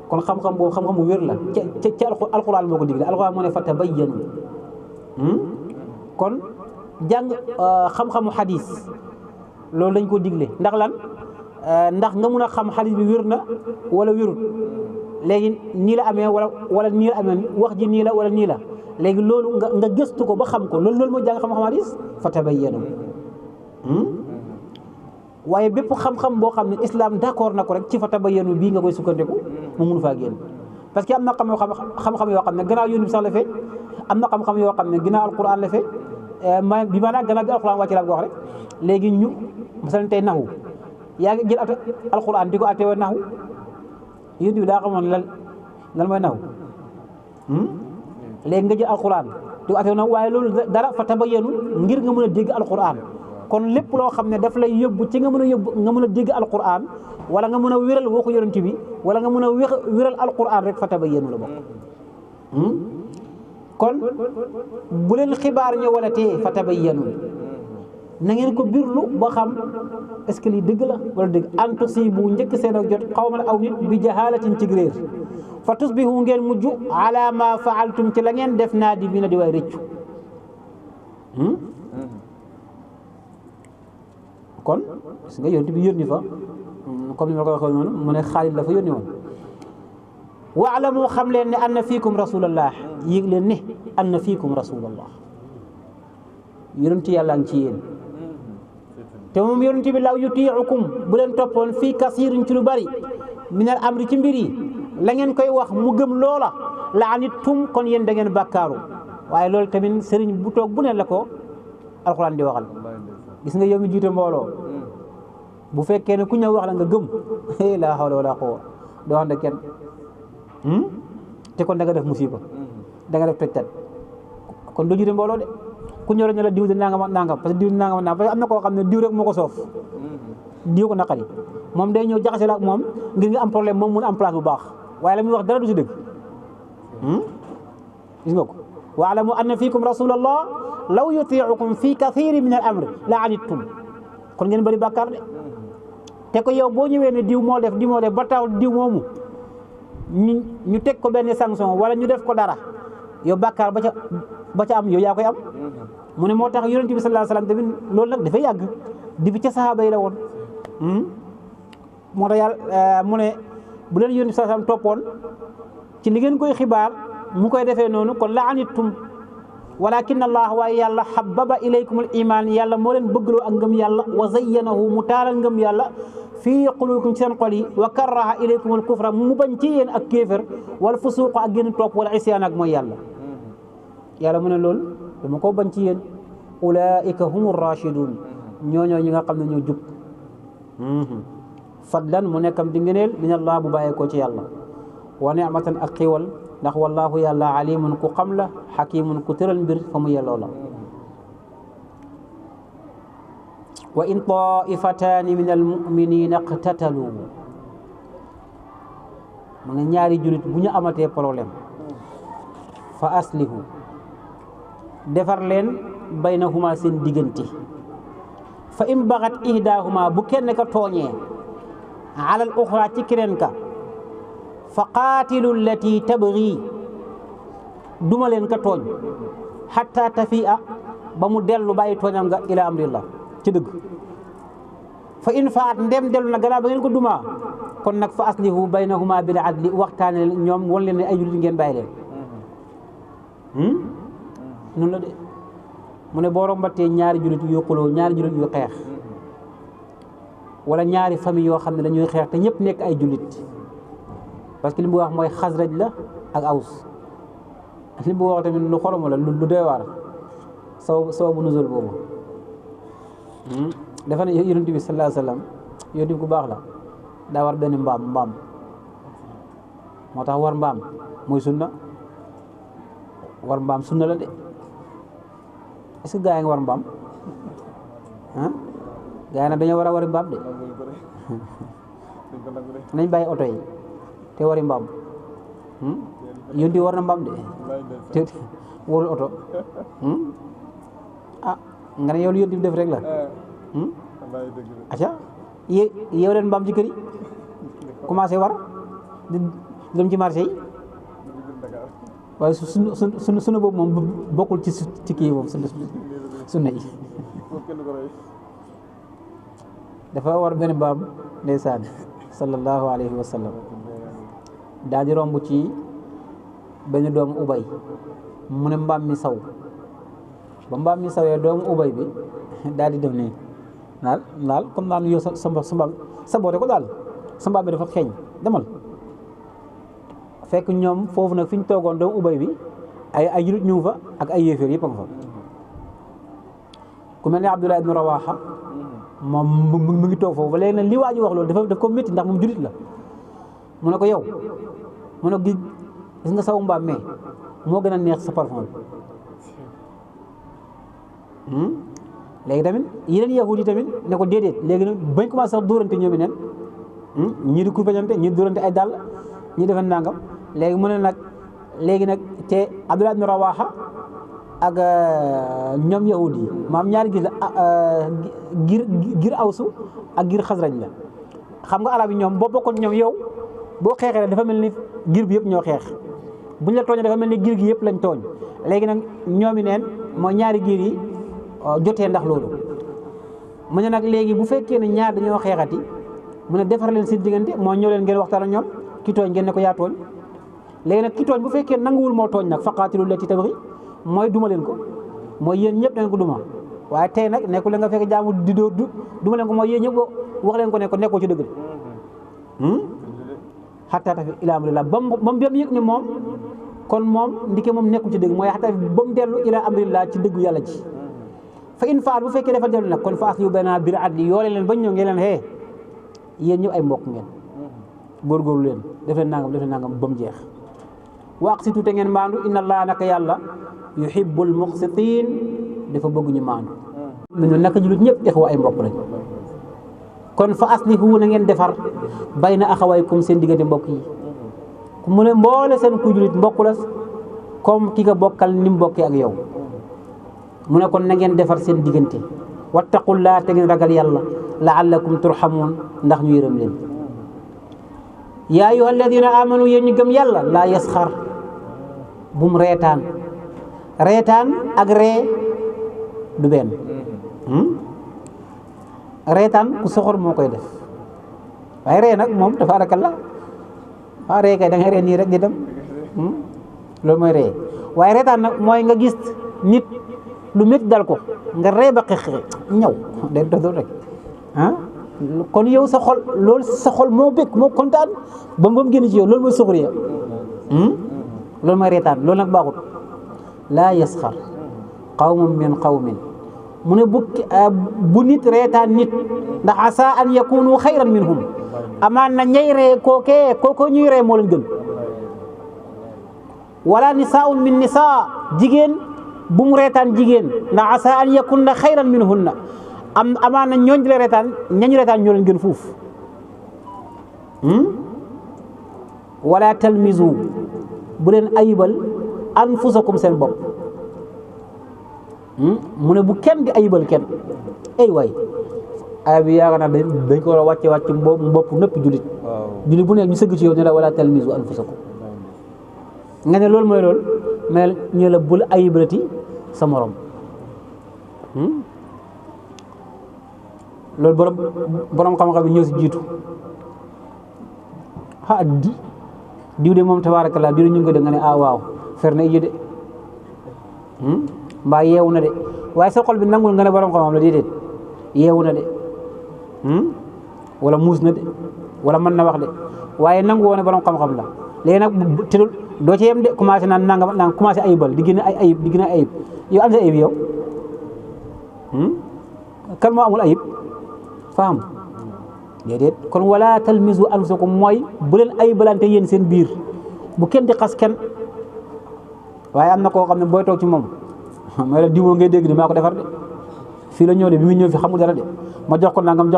kon xam-xam boobu xam-xam bu wér la ca alxuraan moo ko digle alxuraan moo ne fa tabayyanu kon jàng xam-xamu xadis loolu dañ ko digle ndax lan ndax nga mun a xam xadis bi wér na wala wérut léegi nii la amee wala nii la amee wax ji nii la wala nii la léegi loolu nga gëstu ko ba xam ko loolu mooy jàng xam-xam xadis fa tabayyanu waaye bépp xam-xam boo xam ne islam d'accord na ko rek ci fa tabayyanu bii nga koy sukkandiku mu mun faa génn parce que am na xam-xam yoo xam ne gannaaw yónni bi sax la feeñ am na xam-xam yoo xam ne gannaaw alquran la feeñ bi maanaam gannaaw bi alquran wàcc la ko wax rek léegi ñu masalan tey naxu yaa ngi jël alquran di ko atteewoo naxu yónni bi daa xamoon lan mooy naxu léegi nga jël alquran di ko atteewoo naxu waaye loolu dara fa tabayyanu ngir nga mën a dégg alquran kon lépp loo xam ne daf lay yóbbu ci nga mën a dégg alquran wala nga mën a wéral waxu yonent bi wala nga mën a wéral alquran rek fa tabayyanu la bokk kon bu leen xibaar ñëwalatee fa tabayyanu na ngeen ko birlu ba xam est-ce que lii dëgg la wala dëgg an tusibu njëkk seen ak jot xawman aw nit bi jahalatin ci réer fa tusbihu ngeen mujj ala ma faaltum ci la ngeen def naadimiina di waay rëccu kon gis nga yonent bi yónni fa comme ni ma ko waxee noonu mu ne Xaalid la fa yónni woon waalamu xam leen ne anna fiikum rasulallah yéeg leen ne anna fiikum rasulallah yonent yàlla ngi ci yéen te moom yonent bi law yutiicukum bu leen toppoon fii kasiirin ci lu bari minal amri ci mbir yi la ngeen koy wax mu gëm loola la anittum kon yéen da ngeen bàkkaaru waaye loolu tamit sëriñ bu toog bu ne la ko alxuraan di waxal gis nga yow mi jiite mbooloo bu fekkee ne ku ñëw wax la nga gëm laa hawla wala quwwa doo ànd ak kenn te kon da nga def musiba da nga def tojtat kon doo jiite mbooloo de ku ñëw rek ne la diw de nangam parce que diw nangam parce que am na koo xam ne diw rek moo ko soof diw ko naqari moom day ñëw jaxase la ak moom ngir nga am problème moom mun am place bu baax waaye la muy wax dara du si dëgg gis nga ko waalamu anna fiikum rasulallah law yutiicukum fi kathirin min al amri la anittum kon ngeen bëri bàkkaar de te ko yow boo ñëwee ne diw moo def ba taw diw moomu ñu teg ko benn sanction wala ñu def ko dara yow bàkkaar ba ca am yow yaa koy am mu ne moo tax yonent bi sallallahu alayhi wasallam tamit loolu nag dafay yàgg di bi ca sahaaba yi la woon moo tax yàlla mu ne bu leen yonent bi sallallahu alayhi wasallam toppoon ci li ngeen koy xibaar mu koy defee noonu kon la anittum walakin allah waaye yàlla habbaba ilaykum al iman yàlla moo leen bëggloo ak ngëm yàlla wa zayyanahu mu taalal ngëm yàlla fii qulubikum ci seen xol yi wa karaha ilaykum al kufra mu bañ ci yéen ak kéefër wala fusuuq ak génn topp wala isyaan ak mooy yàlla yàlla mu ne loolu dama ko bañ ci yéen ulaika humu rashidun ñooñoo ñi nga xam ne ñoo jub fadlan mu nekkam di ngëneel min allah bu bàyyeekoo ci yàlla wa ni'matan ak xiiwal ndax wallahu yàlla alimun ku xam la xakimun ku tëral mbir fa mu yelloo la wa in taifataani min almuminina iqtatalu mu ne ñaari julit bu ñu amatee problème fa aslihu defar leen baynahuma seen diggante fa in baxat ihdahuma bu kenn ka tooñee ala al uxra ci keneen ka fa qaatilu allati tabgi duma leen ka tooñ xatta tafi'a ba mu dellu bàyyi tooñam nga ila amrillah ci dëgg fa in faat ndem dellu na gannaaw ba ngeen ko dumaa kon nag fa aslihu baynahuma bil adli waxtaane ñoom wan leen ne ay jullit ngeen bàyyi leen noonu la de mu ne boo rombatee ñaari jullit yu xuloo ñaari jullit yu xeex wala ñaari famille yoo xam ne dañuy xeex te ñëpp nekk ay jullit parce que li mu wax mooy Xasraj la ak Aws li mu wax tamit lu xoromo la lu doy waar sababu nuzul boobu dafa ne yonent bi sallallahu alayhi wa sallam yonent bi ku baax la daa war benn mbaam moo tax war mbaam mooy sunna war mbaam sunna la de est-ce que gaa yi nga war mbaam gaa yi nag dañoo war a wari mbaam de nañ bàyyi oto yi te wari mbaam yonent bi war na mbaam de te warul oto nga ne yow lu yonent bi def rek la acca yeew leen mbaam ci kër yi commencé war di dem ci marché yi waaye sunu boobu moom bokkul ci kii moom sunna yi dafa war benn mbaam ndeysaan sallallahu alayhi wa sallam daal di romb ci benn doomu ubay mu ne mbaam mi saw ba mbaam mi sawee doomu ubay bi daal di def nii naal comme naan yow sa mbaam saboote ko daal sa mbaam bi dafa xeeñ demal fekk ñoom foofu nag fi ñu toogoon doomu ubay bi ay julit ñu fa ak ay yéeféer yëpp a nga fa ku mel ne Abdullah ibn Rawaha moom mu ngi toog foofu ba léegi nag li waa ji wax loolu daf ko métti ndax moom julit la mu ne ko yow mu ne gis nga sawu mbaam mais moo gën a neex sa parfum bi léegi tamit yeneen yahud yi tamit ne ko déedéet léegi nag bañ commencé sax dóorante ñoom neen ñii di kurpeñante ñii dóorante ay dàll ñii defe nangam léegi mu ne nag léegi nag te Abdullah ibn Rawaha ak ñoom yahud yi maam ñaari gis la gir awsu ak gir xasraj la xam nga arab yi ñoom boo bokkoon ñoom yow boo xeexee dafa mel ni gir bi yëpp ñoo xeex buñ la tooñee dafa mel ni gir gi yëpp lañ tooñ léegi nag ñoomi neen mooy ñaari giir yi jotee ndax loolu mu ne nag léegi bu fekkee ne ñaar dañoo xeexati mu ne defar leen seen diggante moo ñëw leen ngeen waxtaan ak ñoom ki tooñ ngeen ne ko yaa tooñ léegi nag ki tooñ bu fekkee nanguwul moo tooñ nag faqaatilu llati tabghi mooy duma leen ko mooy yéen ñëpp da ngeen ko duma waaye tey nag nekkul nga fekk jaamu di dóor duma leen ko mooy yéen ñëpp wax leen ko ne ko nekkoo ci dëgg xataa tafi ila amrillah ba mu yëg ne moom kon moom ndike moom nekkul ci dëgg mooy xataa ba mu dellu ila amrillah ci dëggu yàlla ji fa in faal bu fekkee dafa dellu nag kon fa aslihu baynahuma bil adli yoole leen bañ ñëw ngeen leen xee yéen ñëpp ay mbokk ngeen góorgóorlu leen def leen nangam ba mu jeex wa aqsitu te ngeen maandu inna allaha naka yàlla yuhibbul muqsitin dafa bëgg ñu maandu ñu naka julit ñëpp def ay mbokk lañ kon fa aslihu na ngeen defar bayna axawaykum seen diggante mbokk yi mu ne mboole seen ku julit mbokk la comme ki nga bokkal ni mu bokkee ak yow mu ne kon na ngeen defar seen diggante wattaqullaa te ngeen ragal yàlla laallakum turhamuun ndax ñu yërëm leen yaa ayyuha alladina amanu yéen ñu gëm yàlla laa yasxar bum reetaan ak ree du benn reetaan ku soxor moo koy def waaye ree nag moom dafa arakalla ree kay da ngay ree nii rek di dem loolu mooy ree waaye reetaan nag mooy nga gis nit lu métti dal ko nga ree ba xeex ñaw day doon rek kon yow sa xol loolu sa xol moo bëgg moo kontaan ba mu génn ci yow loolu mooy suxriya loolu mooy reetaan loolu nag baaxut laa yasxar qawmun min qawmin mu ne bu nit reetaan nit ndax asa an yakunu xayran minhum amaan na ñay ree kooko ñuy ree moo leen gën wala nisaun min nisa jigéen bu mu reetaan jigéen ndax asa an yakunna xayran minhunna amaan na ñooñ di la reetaan ñañu reetaan ñoo leen gën fuuf wala talmizu bu leen ayibal anfusakum seen bopp mu ne bu kenn di ayibal kenn ay waay ay bi yaakaar naa dañ ko war a wàcce mbopp nëpp julit julit bu nekk ñu sëgg ci yow ne la wala talmizu anfusakum nga ne loolu mooy loolu mais ñu la bul ayibalati sa morom loolu borom xam-xam yi ñëw si jiitu diw de moom tabaarakallaa diw de ñu ngi ko dégg nga ne waaw fer na ije de mbaa yeewu na de waaye sa xol bi nangul nga ne borom xam-xam la déedéet yeewu na de wala muus na de wala mën na wax de waaye nangu woon ne borom xam-xam la léegi nag te doo ci yem de commencé naan nangam commencé ayibal di génne ay ayib di génne ay ayib yow am sa ayib yow kan moo amul ayib faam déedéet kon wala talmizu anfusakum mooy bu leen ayibalante yéen seen biir bu kenn di xas kenn waaye am na koo xam ne booy toog ci moom mooy la diwoo ngay dégg ni maa ko defar de fii la ñëw de bi mu ñëw fi xamul dara de ma jox ko nangam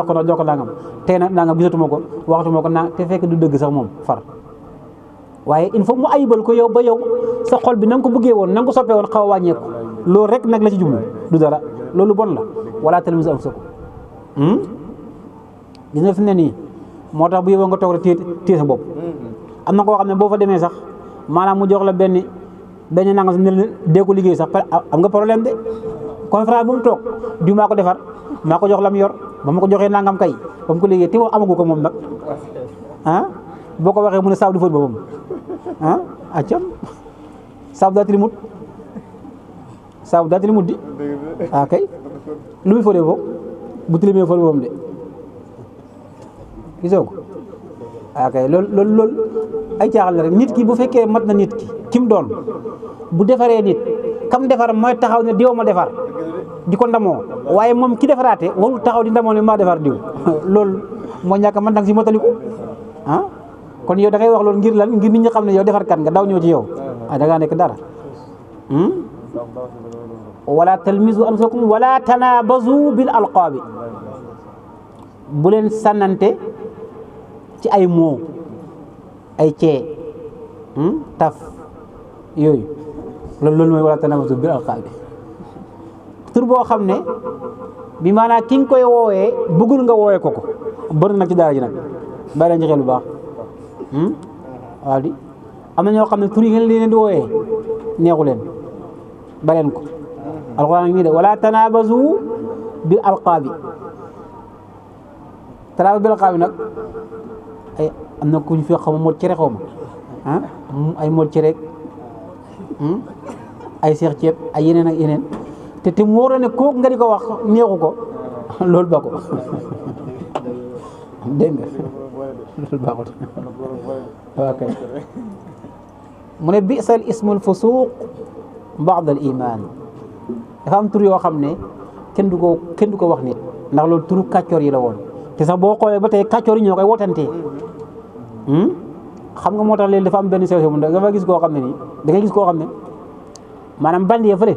tey nag nangam gisatuma ko waxatuma ko te fekk du dëgg sax moom far waaye il faut mu ayibal ko yow ba yow sa xol bi na nga ko bëggee woon na nga ko soppee woon xaw a wàññeeku loolu rek nag la ci jublu du dara loolu bon la wala talmizu anfusakum gis nga fi ne nii moo tax bu yóbboo nga toog rek téye sa bopp am na koo xam ne boo fa demee sax maanaam mu jox la benn nangam si ne dee ko liggéey sax am nga problème de conférence bu mu toog diw maa ko defar maa ko jox lam yor ba ma ko joxee nangam kay ba mu ko liggéey te moom amagu ko moom nag boo ko waxee mu ne saabu du fóot boppam accam saabu daa tilimut di kay lu muy fóotee foofu bu tilimee fóot boppam de gisoo ko kay loolu ay caaxal la rek nit ki bu fekkee mat na nit ki mu doon bu defaree nit kam defar mooy taxaw ne diw ma defar di ko ndamoo waaye moom ki defaraate warul taxaw di ndamoo ne maa defar diw loolu moo ñàkk man dang si motaliku kon yow da ngay wax loolu ngir lan ngir nit ñi xam ne yow defarkat nga daw ñëw ci yow da ngaa nekk dara wala talmizu anfusakum wala tanabazu bil alqaabi bu leen sànnante ci ay moo ay cee taf yooyu loolu mooy wala tanabazu bil alqaabi tur boo xam ne bi maanaam ki nga koy woowee bëggul nga woowee ko bëri nag ci daara ji nag bàyyi leen ci xel bu baax waaw di am na ñoo xam ne tur yi ngeen leen di wooyee neexu leen baleen ko alxuraan ngi de wala tanabazu bil alqaabi nag ay am na ku ñu fi xaw ma mot cere xaw ma ay mot cere ay seex ceeb ay yeneen ak yeneen te mu wóor ne kooku nga di ko wax neexu ko loolu ba ko dégg nga loolu baaxut ok mu ne bi'sal ismul fusuq ba'da al iman dafa am tur yoo xam ne kenn du ko wax nit ndax loolu turu kàccoor yi la woon te sax boo xoolee ba tey kàccoor yi ñoo koy wotantee xam nga moo tax léegi dafa am benn sew mu da nga gis koo xam ne nii da ngay gis koo xam ne maanaam bandi ya fële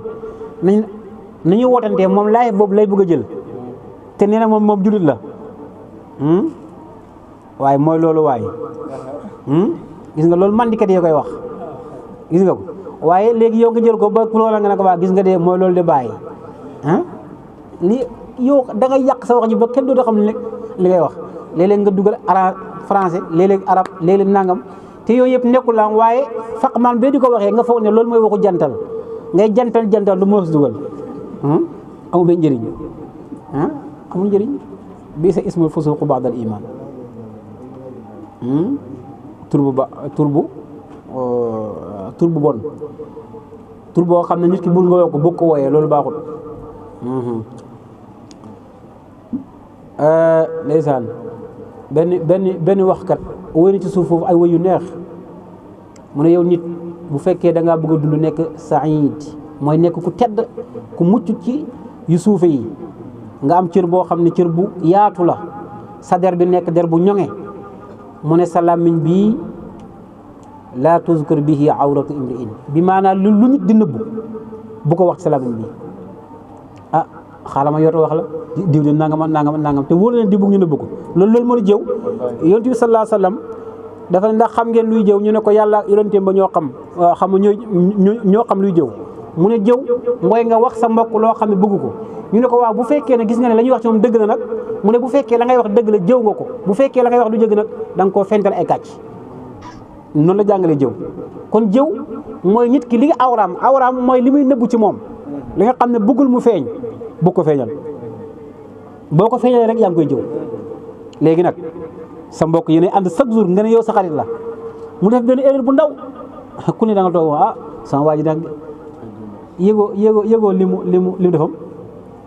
nañu wotantee moom laay boobu lay bëgg a jël te nee na moom julit la waaye mooy loolu waaye gis nga loolu mandikat yi koy wax gis nga ko waaye léegi yow nga jël ko ba loola nga ne ko waa gis nga de mooy loolu de bàyyi li yow da ngay yàq sa wax ji ba kenn dootu xam li ngay wax léeg-léeg nga dugal français léeg-léeg arabe léeg-léeg nangam te yooyu yëpp nekkul la waaye faq man bee di ko waxee nga foog ne loolu mooy waxu jantal ngay jantal lu moos dugal amul benn njëriñ amul njëriñ bii sa ismul fusuqu ba'dal iman tur bu bon tur boo xam ne nit ki bul nga woo ko bëgg ko wooyee loolu baaxut ndeysaan benn waxkat wéy na ci suuf foofu ay wéy yu neex mu ne yow nit bu fekkee da ngaa bëgg a dund nekk saïd mooy nekk ku tedd ku mucc ci yu suufe yi nga am cër boo xam ne cër bu yaatu la sa der bi nekk der bu ñoŋe mu ne sa làmmiñ bii laa tuzkar bihi awratu imri'in bi maanaam lu nit di nëbbu bu ko wax ci sa làmmiñ bii xaaral ma yootu wax la diw de nangam te wóor na leen di bëgg ñu nëbbu ko loolu moo di jëw yonent bi sallallahu alayhi wasallam dafa ne ndax xam ngeen luy jëw ñu ne ko yàlla yonenteem ba ñoo xam luy jëw mu ne jëw mooy nga wax sa mbokk loo xam ne bëgg ko ñu ne ko waaw bu fekkee ne gis nga ne la ñuy wax ci moom dëgg na nag mu ne bu fekkee la ngay wax dëgg la jëw nga ko bu fekkee la ngay wax du dëgg nag da nga koo fental ay kàcc noonu la jàngalee jëw kon jëw mooy nit ki li nga awraam mooy li muy nëbbu ci moom li nga xam ne bëggul mu feeñ bu ko feeñal boo ko feeñalee rek yaa ngi koy jëw léegi nag sa mbokk yéen ànd chaque jour nga ne yow sa xarit la mu def benn erreur bu ndaw ku ne da nga toog sama waa ji nag yëgoo li mu defam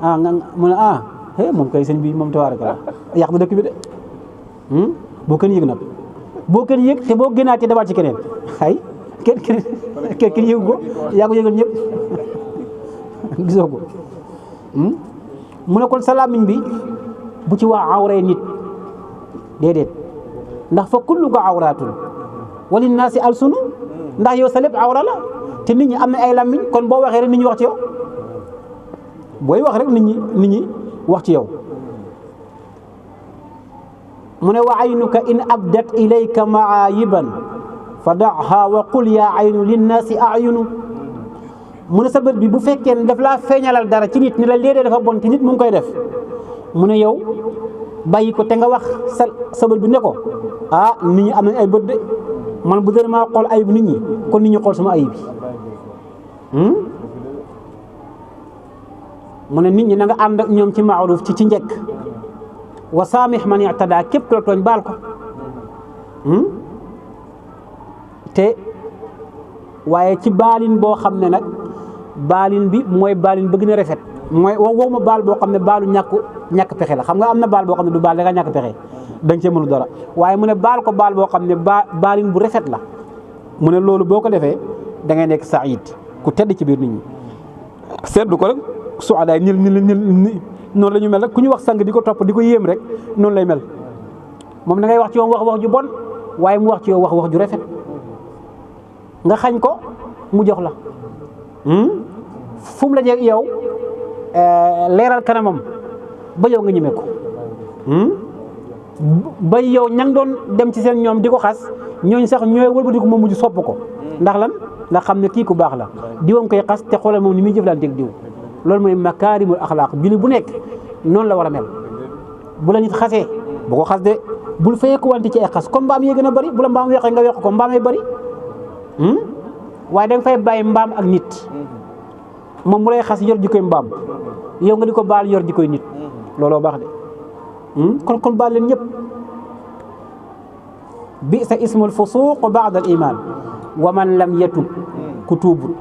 nga mu ne moom kay sëñ bi moom tabaaraka la yàq na dëkk bi de boo kenn yëg nag boo kenn yëg te boo gënaatee demaat ci keneen kenn yëgu ko yaa ko yëgal ñëpp gisoo ko mu ne kon sa làmmiñ bi bu ci wax awray nit déedéet ndax fa kullu ko awraatun wali naasi alsunu ndax yow sa lépp awra la te nit ñi am na ay làmmiñ kon boo waxee rek nit ñi wax ci yow booy wax rek nit ñi wax ci yow mu ne wa aynuka in abdat ilayka maayiban fa daha wa qul yaa aynu linnaasi ayunu mu ne sa bët bi bu fekkee ne daf laa feeñalal dara ci nit ni la léeg-léeg dafa bon te nit mu ngi koy def mu ne yow bàyyi ko te nga wax sa bët bi ne ko nit ñi am nañ ay bët de man bu dee maa xool ayib nit ñi kon nit ñi xool sama ayib yi mu ne nit ñi na nga ànd ak ñoom ci maaruf ci njëkk wa saamix man i'tada képp ku la tooñ baal ko te waaye ci baalin boo xam ne nag baalin bi mooy baalin ba gën a rafet mooy waxuma baal boo xam ne baalu ñàkk pexe la xam nga am na baal boo xam ne du baal da nga ñàkk pexe da nga cee mënu dara waaye mu ne baal ko baal boo xam ne baalin bu rafet la mu ne loolu boo ko defee da ngay nekk saïd ku tedd ci biir nit ñi seetlu ko rek suadaay ni noonu la ñu mel rek ku ñu wax sang di ko topp di ko yéem rek noonu lay mel moom da ngay wax ci moom wax ju bon waaye mu wax ci yow wax ju rafet nga xañ ko mu jox la fu mu la jeeg yow leeral kanamam ba yow nga ñeme ko ba yow ña ngi doon dem ci seen ñoom di ko xas ñooñ sax ñooy wëlbati ko moom mujj sopp ko ndax lan ndax xam ne kii ku baax la diwam koy xas te xoolal moom ni muy jëflanteeg diw loolu mooy makaarimul axlaaq julli bu nekk noonu la war a mel bu la nit xasee bu ko xas de bul fayeeku wante ci ay xas comme mbaam yee gën a bëri bu la mbaam weexee nga weex ko mbaam yee bëri waaye da nga fay bàyyi mbaam ak nit moom mu lay xas yor jikkoy mbaam yow nga di ko baal yor jikkoy nit looloo baax de kon baal leen ñëpp bi sa ismul fusuq ba'da al iman wa man lam yatub ku tuubut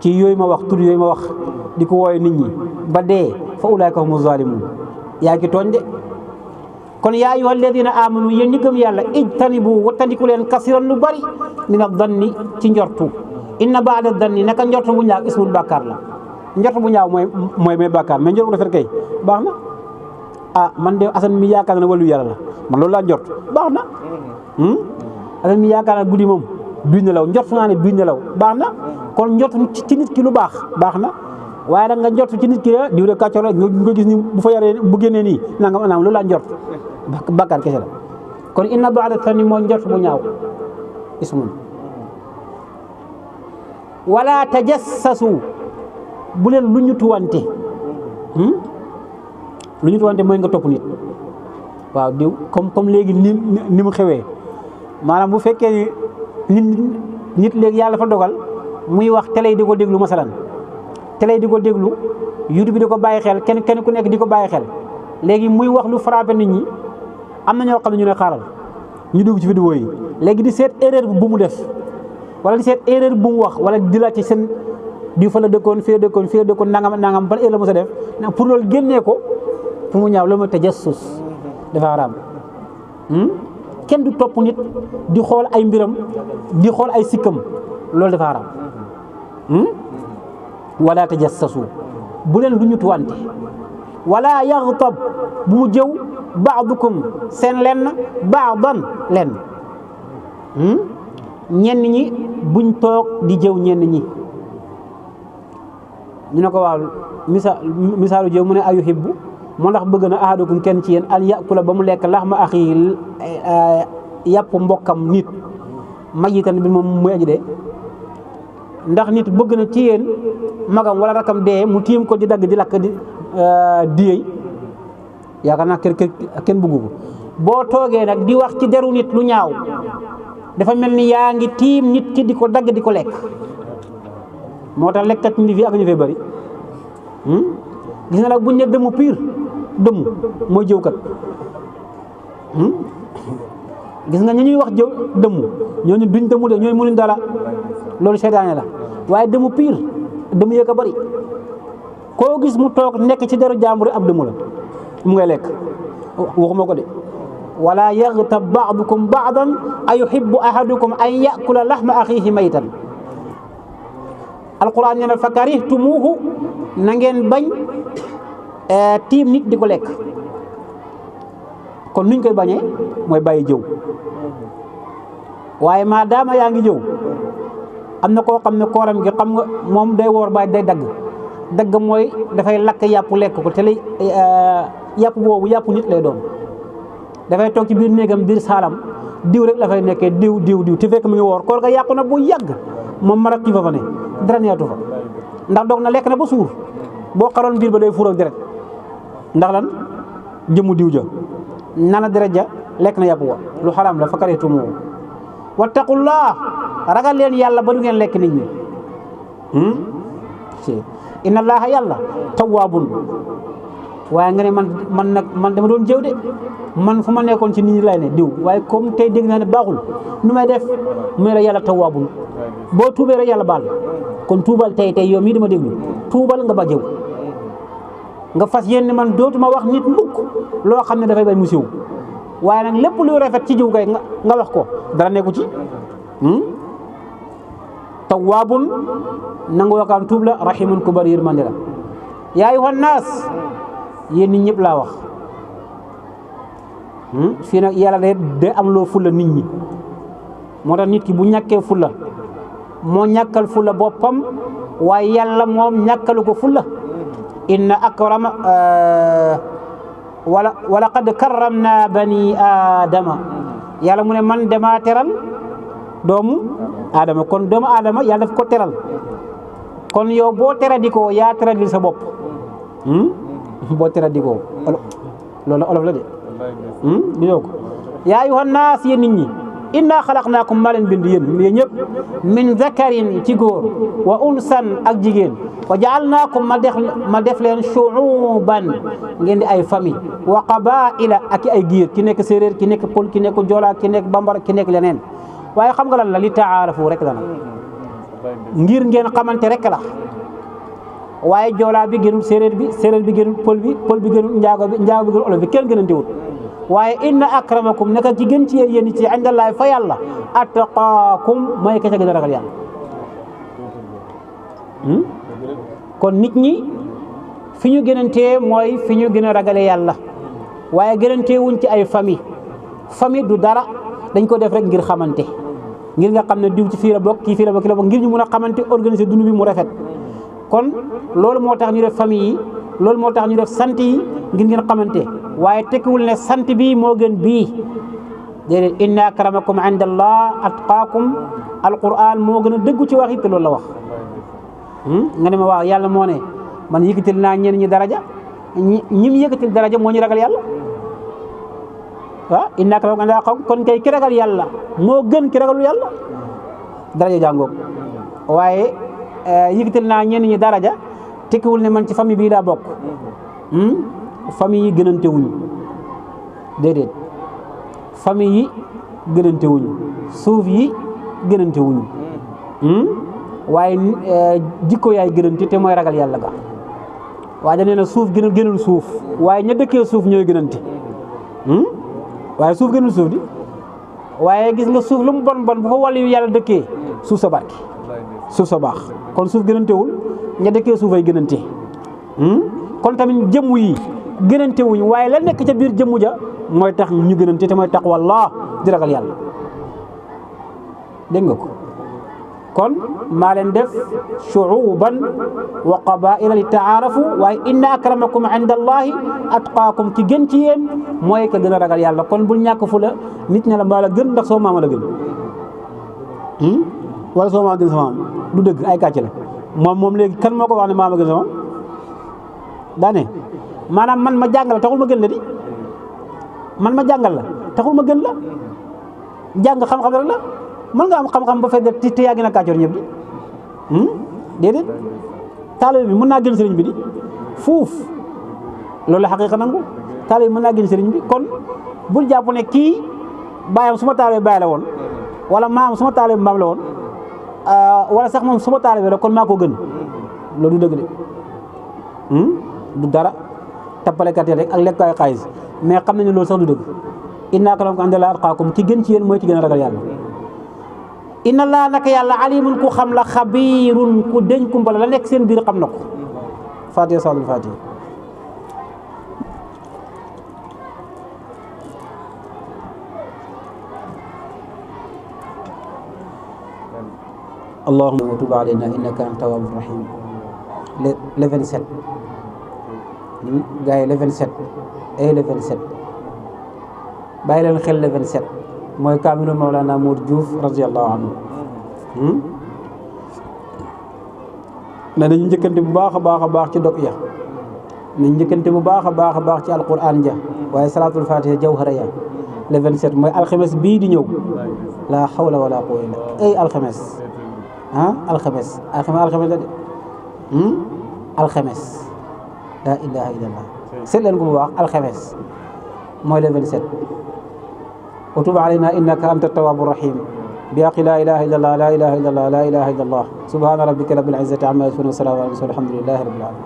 ci yooyu ma wax tur yooyu ma wax di ko wooye nit ñi ba dee fa ulaika humu zalimun yaa ngi tooñ de kon yaa ayyuha alladina amanu yéen ñi gëm yàlla ijtanibu wattandiku leen kasiran lu bari min ad-danni ci njortu inna ba'da ad-danni naka njortu bu ñaaw ismul bàkkaar la njortu bu ñaaw mooy bàkkaar mais njortu bu rafet kay baax na man de Assane mi yaakaar na wàllu yàlla la man loolu laa njort baax na Assane mi yaakaar na guddi moom duy nelaw njortu naa ne duy nelaw baax na kon njortu ci nit ki lu baax na waaye nag nga njortu ci nit ki la diw de kàccoor la nga gis ni bu fa yaree bu génnee nii nangam loolu laa njort bàkkaar kese la kon inna ba'da tanni moo njort bu ñaaw ismun wala tajassasu bu leen lu ñu tuwante lu ñu tuwante mooy nga topp nit waaw diw comme léegi ni mu xewee maanaam bu fekkee nit léegi yàlla fa dogal muy wax télé yi di ko déglu masalan télé yi di ko déglu YouTube bi di ko bàyyi xel kenn ku nekk di ko bàyyi xel léegi muy wax lu frappé nit ñi am na ñoo xam ne ñu ne xaaral ñu dugg ci vidéo yi léegi di seet erreur bu mu def wala di seet erreur bu mu wax wala di laajte seen di fa la dëkkoon fii la dëkkoon nangam ban erreur la mos a def pour loolu génnee ko fu mu ñaaw loolu mooy tajassus dafa xaraam kenn du topp nit di xool ay mbiram di xool ay sikkam loolu dafa xaraam wala tajassasu bu leen lu ñu tuwante wala yaxtab bu mu jëw baadukum seen lenn baadan lenn ñenn ñi buñ toog di jëw ñenn ñi ñu ne ko waaw misaalu jëw mu ne ayuhibbu moo ndax bëgg na ahadukum kenn ci yéen an yakula ba mu lekk laxma axi yàpp mbokkam nit mayitan bi moom muy aji dee ndax nit bëgg na ci yéen magam wala rakam dee mu tiim ko di dagg di lakk di diyey yaakaar naa kenn bëggu ko boo toogee nag di wax ci deru nit lu ñaaw dafa mel ni yaa ngi tiim nit ki di ko dagg di ko lekk moo tax lekkat ñi fi ak ñu fee bëri gis nga nag buñ ne dëmm pire dëmm mooy jëwkat gis nga ñi ñuy wax jëw dëmm ñooñu duñ dëmm de ñooy mënuñ dara loolu seytaane la waaye dëmu pire dëmu yëg a bari koo gis mu toog nekk ci deru jàmbur ab dëmu la mu ngay lekk waxuma ko de wala yaghtab ba'dukum ba'dan ayuhibbu ahadukum an ya'kula lahma akhihi maytan alquran nee na fa karihtumuhu na ngeen bañ tiim nit di ko lekk kon nuñ koy bañee mooy bàyyi jëw waaye maadaama yaa ngi jëw am na koo xam ne kooram gi xam nga moom day woor ba day dagg mooy dafay lakk yàpp lekk ko te lay yàpp boobu yàpp nit lay doon dafay toog ci biir néegam biir saalam diw rek la fay nekkee diw te fekk mu ngi woor koor ga yàqu na bu yàgg moom mara xiifa fa ne dara neetu fa ndax doog na lekk na ba suur boo xaroon biir ba day fuur ak deret ndax lan jëmu diw ja nana deret ja lekk na yàpp wa lu xaraam la fa karihtumu wattaqullah ragal leen yàlla ba du ngeen lekk nit ñi inna allaha yàlla tawwaabun waaye nga ne man dama doon jëw de man fu ma nekkoon ci nit ñi lay ne diw waaye comme tey dégg naa ne baaxul nu may def mu ne la yàlla tawwaabun boo tuubee rek yàlla baal kon tuubal tey yow mii dama déglu tuubal nga ba jëw nga fas yéene man dootuma wax nit mukk loo xam ne dafay bay mu siw waaye nag lépp luy rafet ci jiw kay nga wax ko dara nekku ci tawwaabun nangu wakaan tuub la rahimun ku bari yërmande la yaa ayyuhan naas yéen nit ñëpp laa wax fii nag yàlla day am loo fulla nit ñi moo tax nit ki bu ñàkkee fulla moo ñàkkal fulla boppam waaye yàlla moom ñàkkalu ko fulla inna akrama wala qad karramna bani aadama yàlla mu ne man dama teral doomu aadama kon doomu aadama yàlla daf ko teral kon yow boo teradikoo yaa teradil sa bopp boo teradikoo loolu olof la de di ko yaa ayyuhan naas yéen nit ñi inna xalaqnaakum maa leen bind yéen ñëpp min zakarin ci góor wa unsan ak jigéen wa jaalnaakum ma def leen shuuban ngeen di ay famille wa qabaila ak ay giir ki nekk séeréer ki nekk pël ki nekk joola ki nekk bambara ki nekk leneen waaye xam nga lan la li taarafu rek la nag ngir ngeen xamante rek la waaye joolaa bi gënul séeréer bi gënul pël bi gënul njaago bi gënul olof bi kenn gënantewul waaye inna akramakum naka ci gën ci yéen ci indallahi fa yàlla attaqaakum mooy ka ca gën a ragal yàlla kon nit ñi fi ñu gënantee mooy fi ñu gën a ragale yàlla waaye gënantee wuñ ci ay famille du dara dañ ko def rek ngir xamante ngir nga xam ne diw ci fii la bokk kii fii la bokk ngir ñu mun a xamante organiser dund bi mu rafet kon loolu moo tax ñu def famille yi loolu moo tax ñu def sant yi ngir ngeen xamante waaye tekkiwul ne sant bii moo gën bii déedéet inna akramakum indallah atqaakum alquran moo gën a dëggu ci wax it te loolu la wax nga ne ma waaw yàlla moo ne man yëkkatil naa ñenn ñi daraja ñim yëkkatil daraja moo ñu ragal yàlla waaw inna akramakum indallah kon kay ki ragal yàlla moo gën ki ragalul yàlla daraja jàngoog waaye yëkkatil naa ñenn ñi daraja tekkiwul ne man ci famille bii daa bokk famille yi gënante wuñu déedéet famille yi gënante wuñu suuf yi gënante wuñu waaye jikko yaay gënante te mooy ragal yàlla ga waaye da nee na suuf gënul suuf waaye ña dëkkee suuf ñooy gënante waaye suuf gënul suuf di waaye gis nga suuf lu mu bon bu fa wàllu yu yàlla dëkkee suuf sa barke suuf sa baax kon suuf gënantewul ña dëkkee suuf ay gënante kon tamit jëmm yi gënante wuñ waaye la nekk ca biir jëmmu ja mooy tax ñu gënante te mooy taqwallah di ragal yàlla dégg nga ko kon maa leen def shuuban wa qabaila li taarafu waaye inna akramakum inda allahi atqaakum ki gën ci yéen mooy ka gën a ragal yàlla kon bul ñàkk fu la nit ña la maa la gën ndax soo maama la gën wala soo maa gën sa maam du dëgg ay kàcc la moom léegi kan moo ko wax ne maama gën sa maam daane maanaam man ma jàngal la taxul ma gën la di man ma jàngal la taxul ma gën la jàng xam-xam rek la mën nga am xam-xam ba fekk te yaa gën a kàccoor ñëpp di déedéet taalibe bi mën naa gën sëriñ bi di fuuf loolu la xaqiiqa nangu taalibe bi mën naa gën sëriñ bi kon bul jàpp ne kii baayam suma taalibe baay la woon wala maam suma taalibe maam la woon wala sax moom suma taalibe la kon maa ko gën loolu du dëgg de du dara tappalekat yi rek ak lekk ay xaalis mais xam nañu loolu sax du dëgg inna akramakum inda Allaahi atqaakum ki gën ci yéen mooy ki gën a ragal yàlla inna Allaaha naka yàlla alimun ku xam la xabiirun ku deñ kumbala la nekk seen biir xam na ko fatiha salaatul fatiha allahumma wa tub alayna innaka anta tawwabur rahim le 27 gars yi le 27 le 27 bàyyi leen xel le 27 mooy kaamilu Mawlana Mour Diouf radiyallahu anhu ne nañu njëkkante bu baax a baax a baax ci dog ya nañu njëkkante bu baax a baax a baax ci alquran ja waaye salaatul fatiha jawhara ya le 27 mooy alxames bii di ñëw la hawla wala quwwata ay alxames alxames la de alxames la ilaha illallah seet leen ko bu baax alxames mooy le 27 wa tub alayna innaka anta tawwabur rahim bi haqqi la ilaha illallah la ilaha illallah la ilaha illallah subhana rabbika rabbil izzati amma yasifun wa salamun ala al mursalin walhamdulillahi rabbil alamin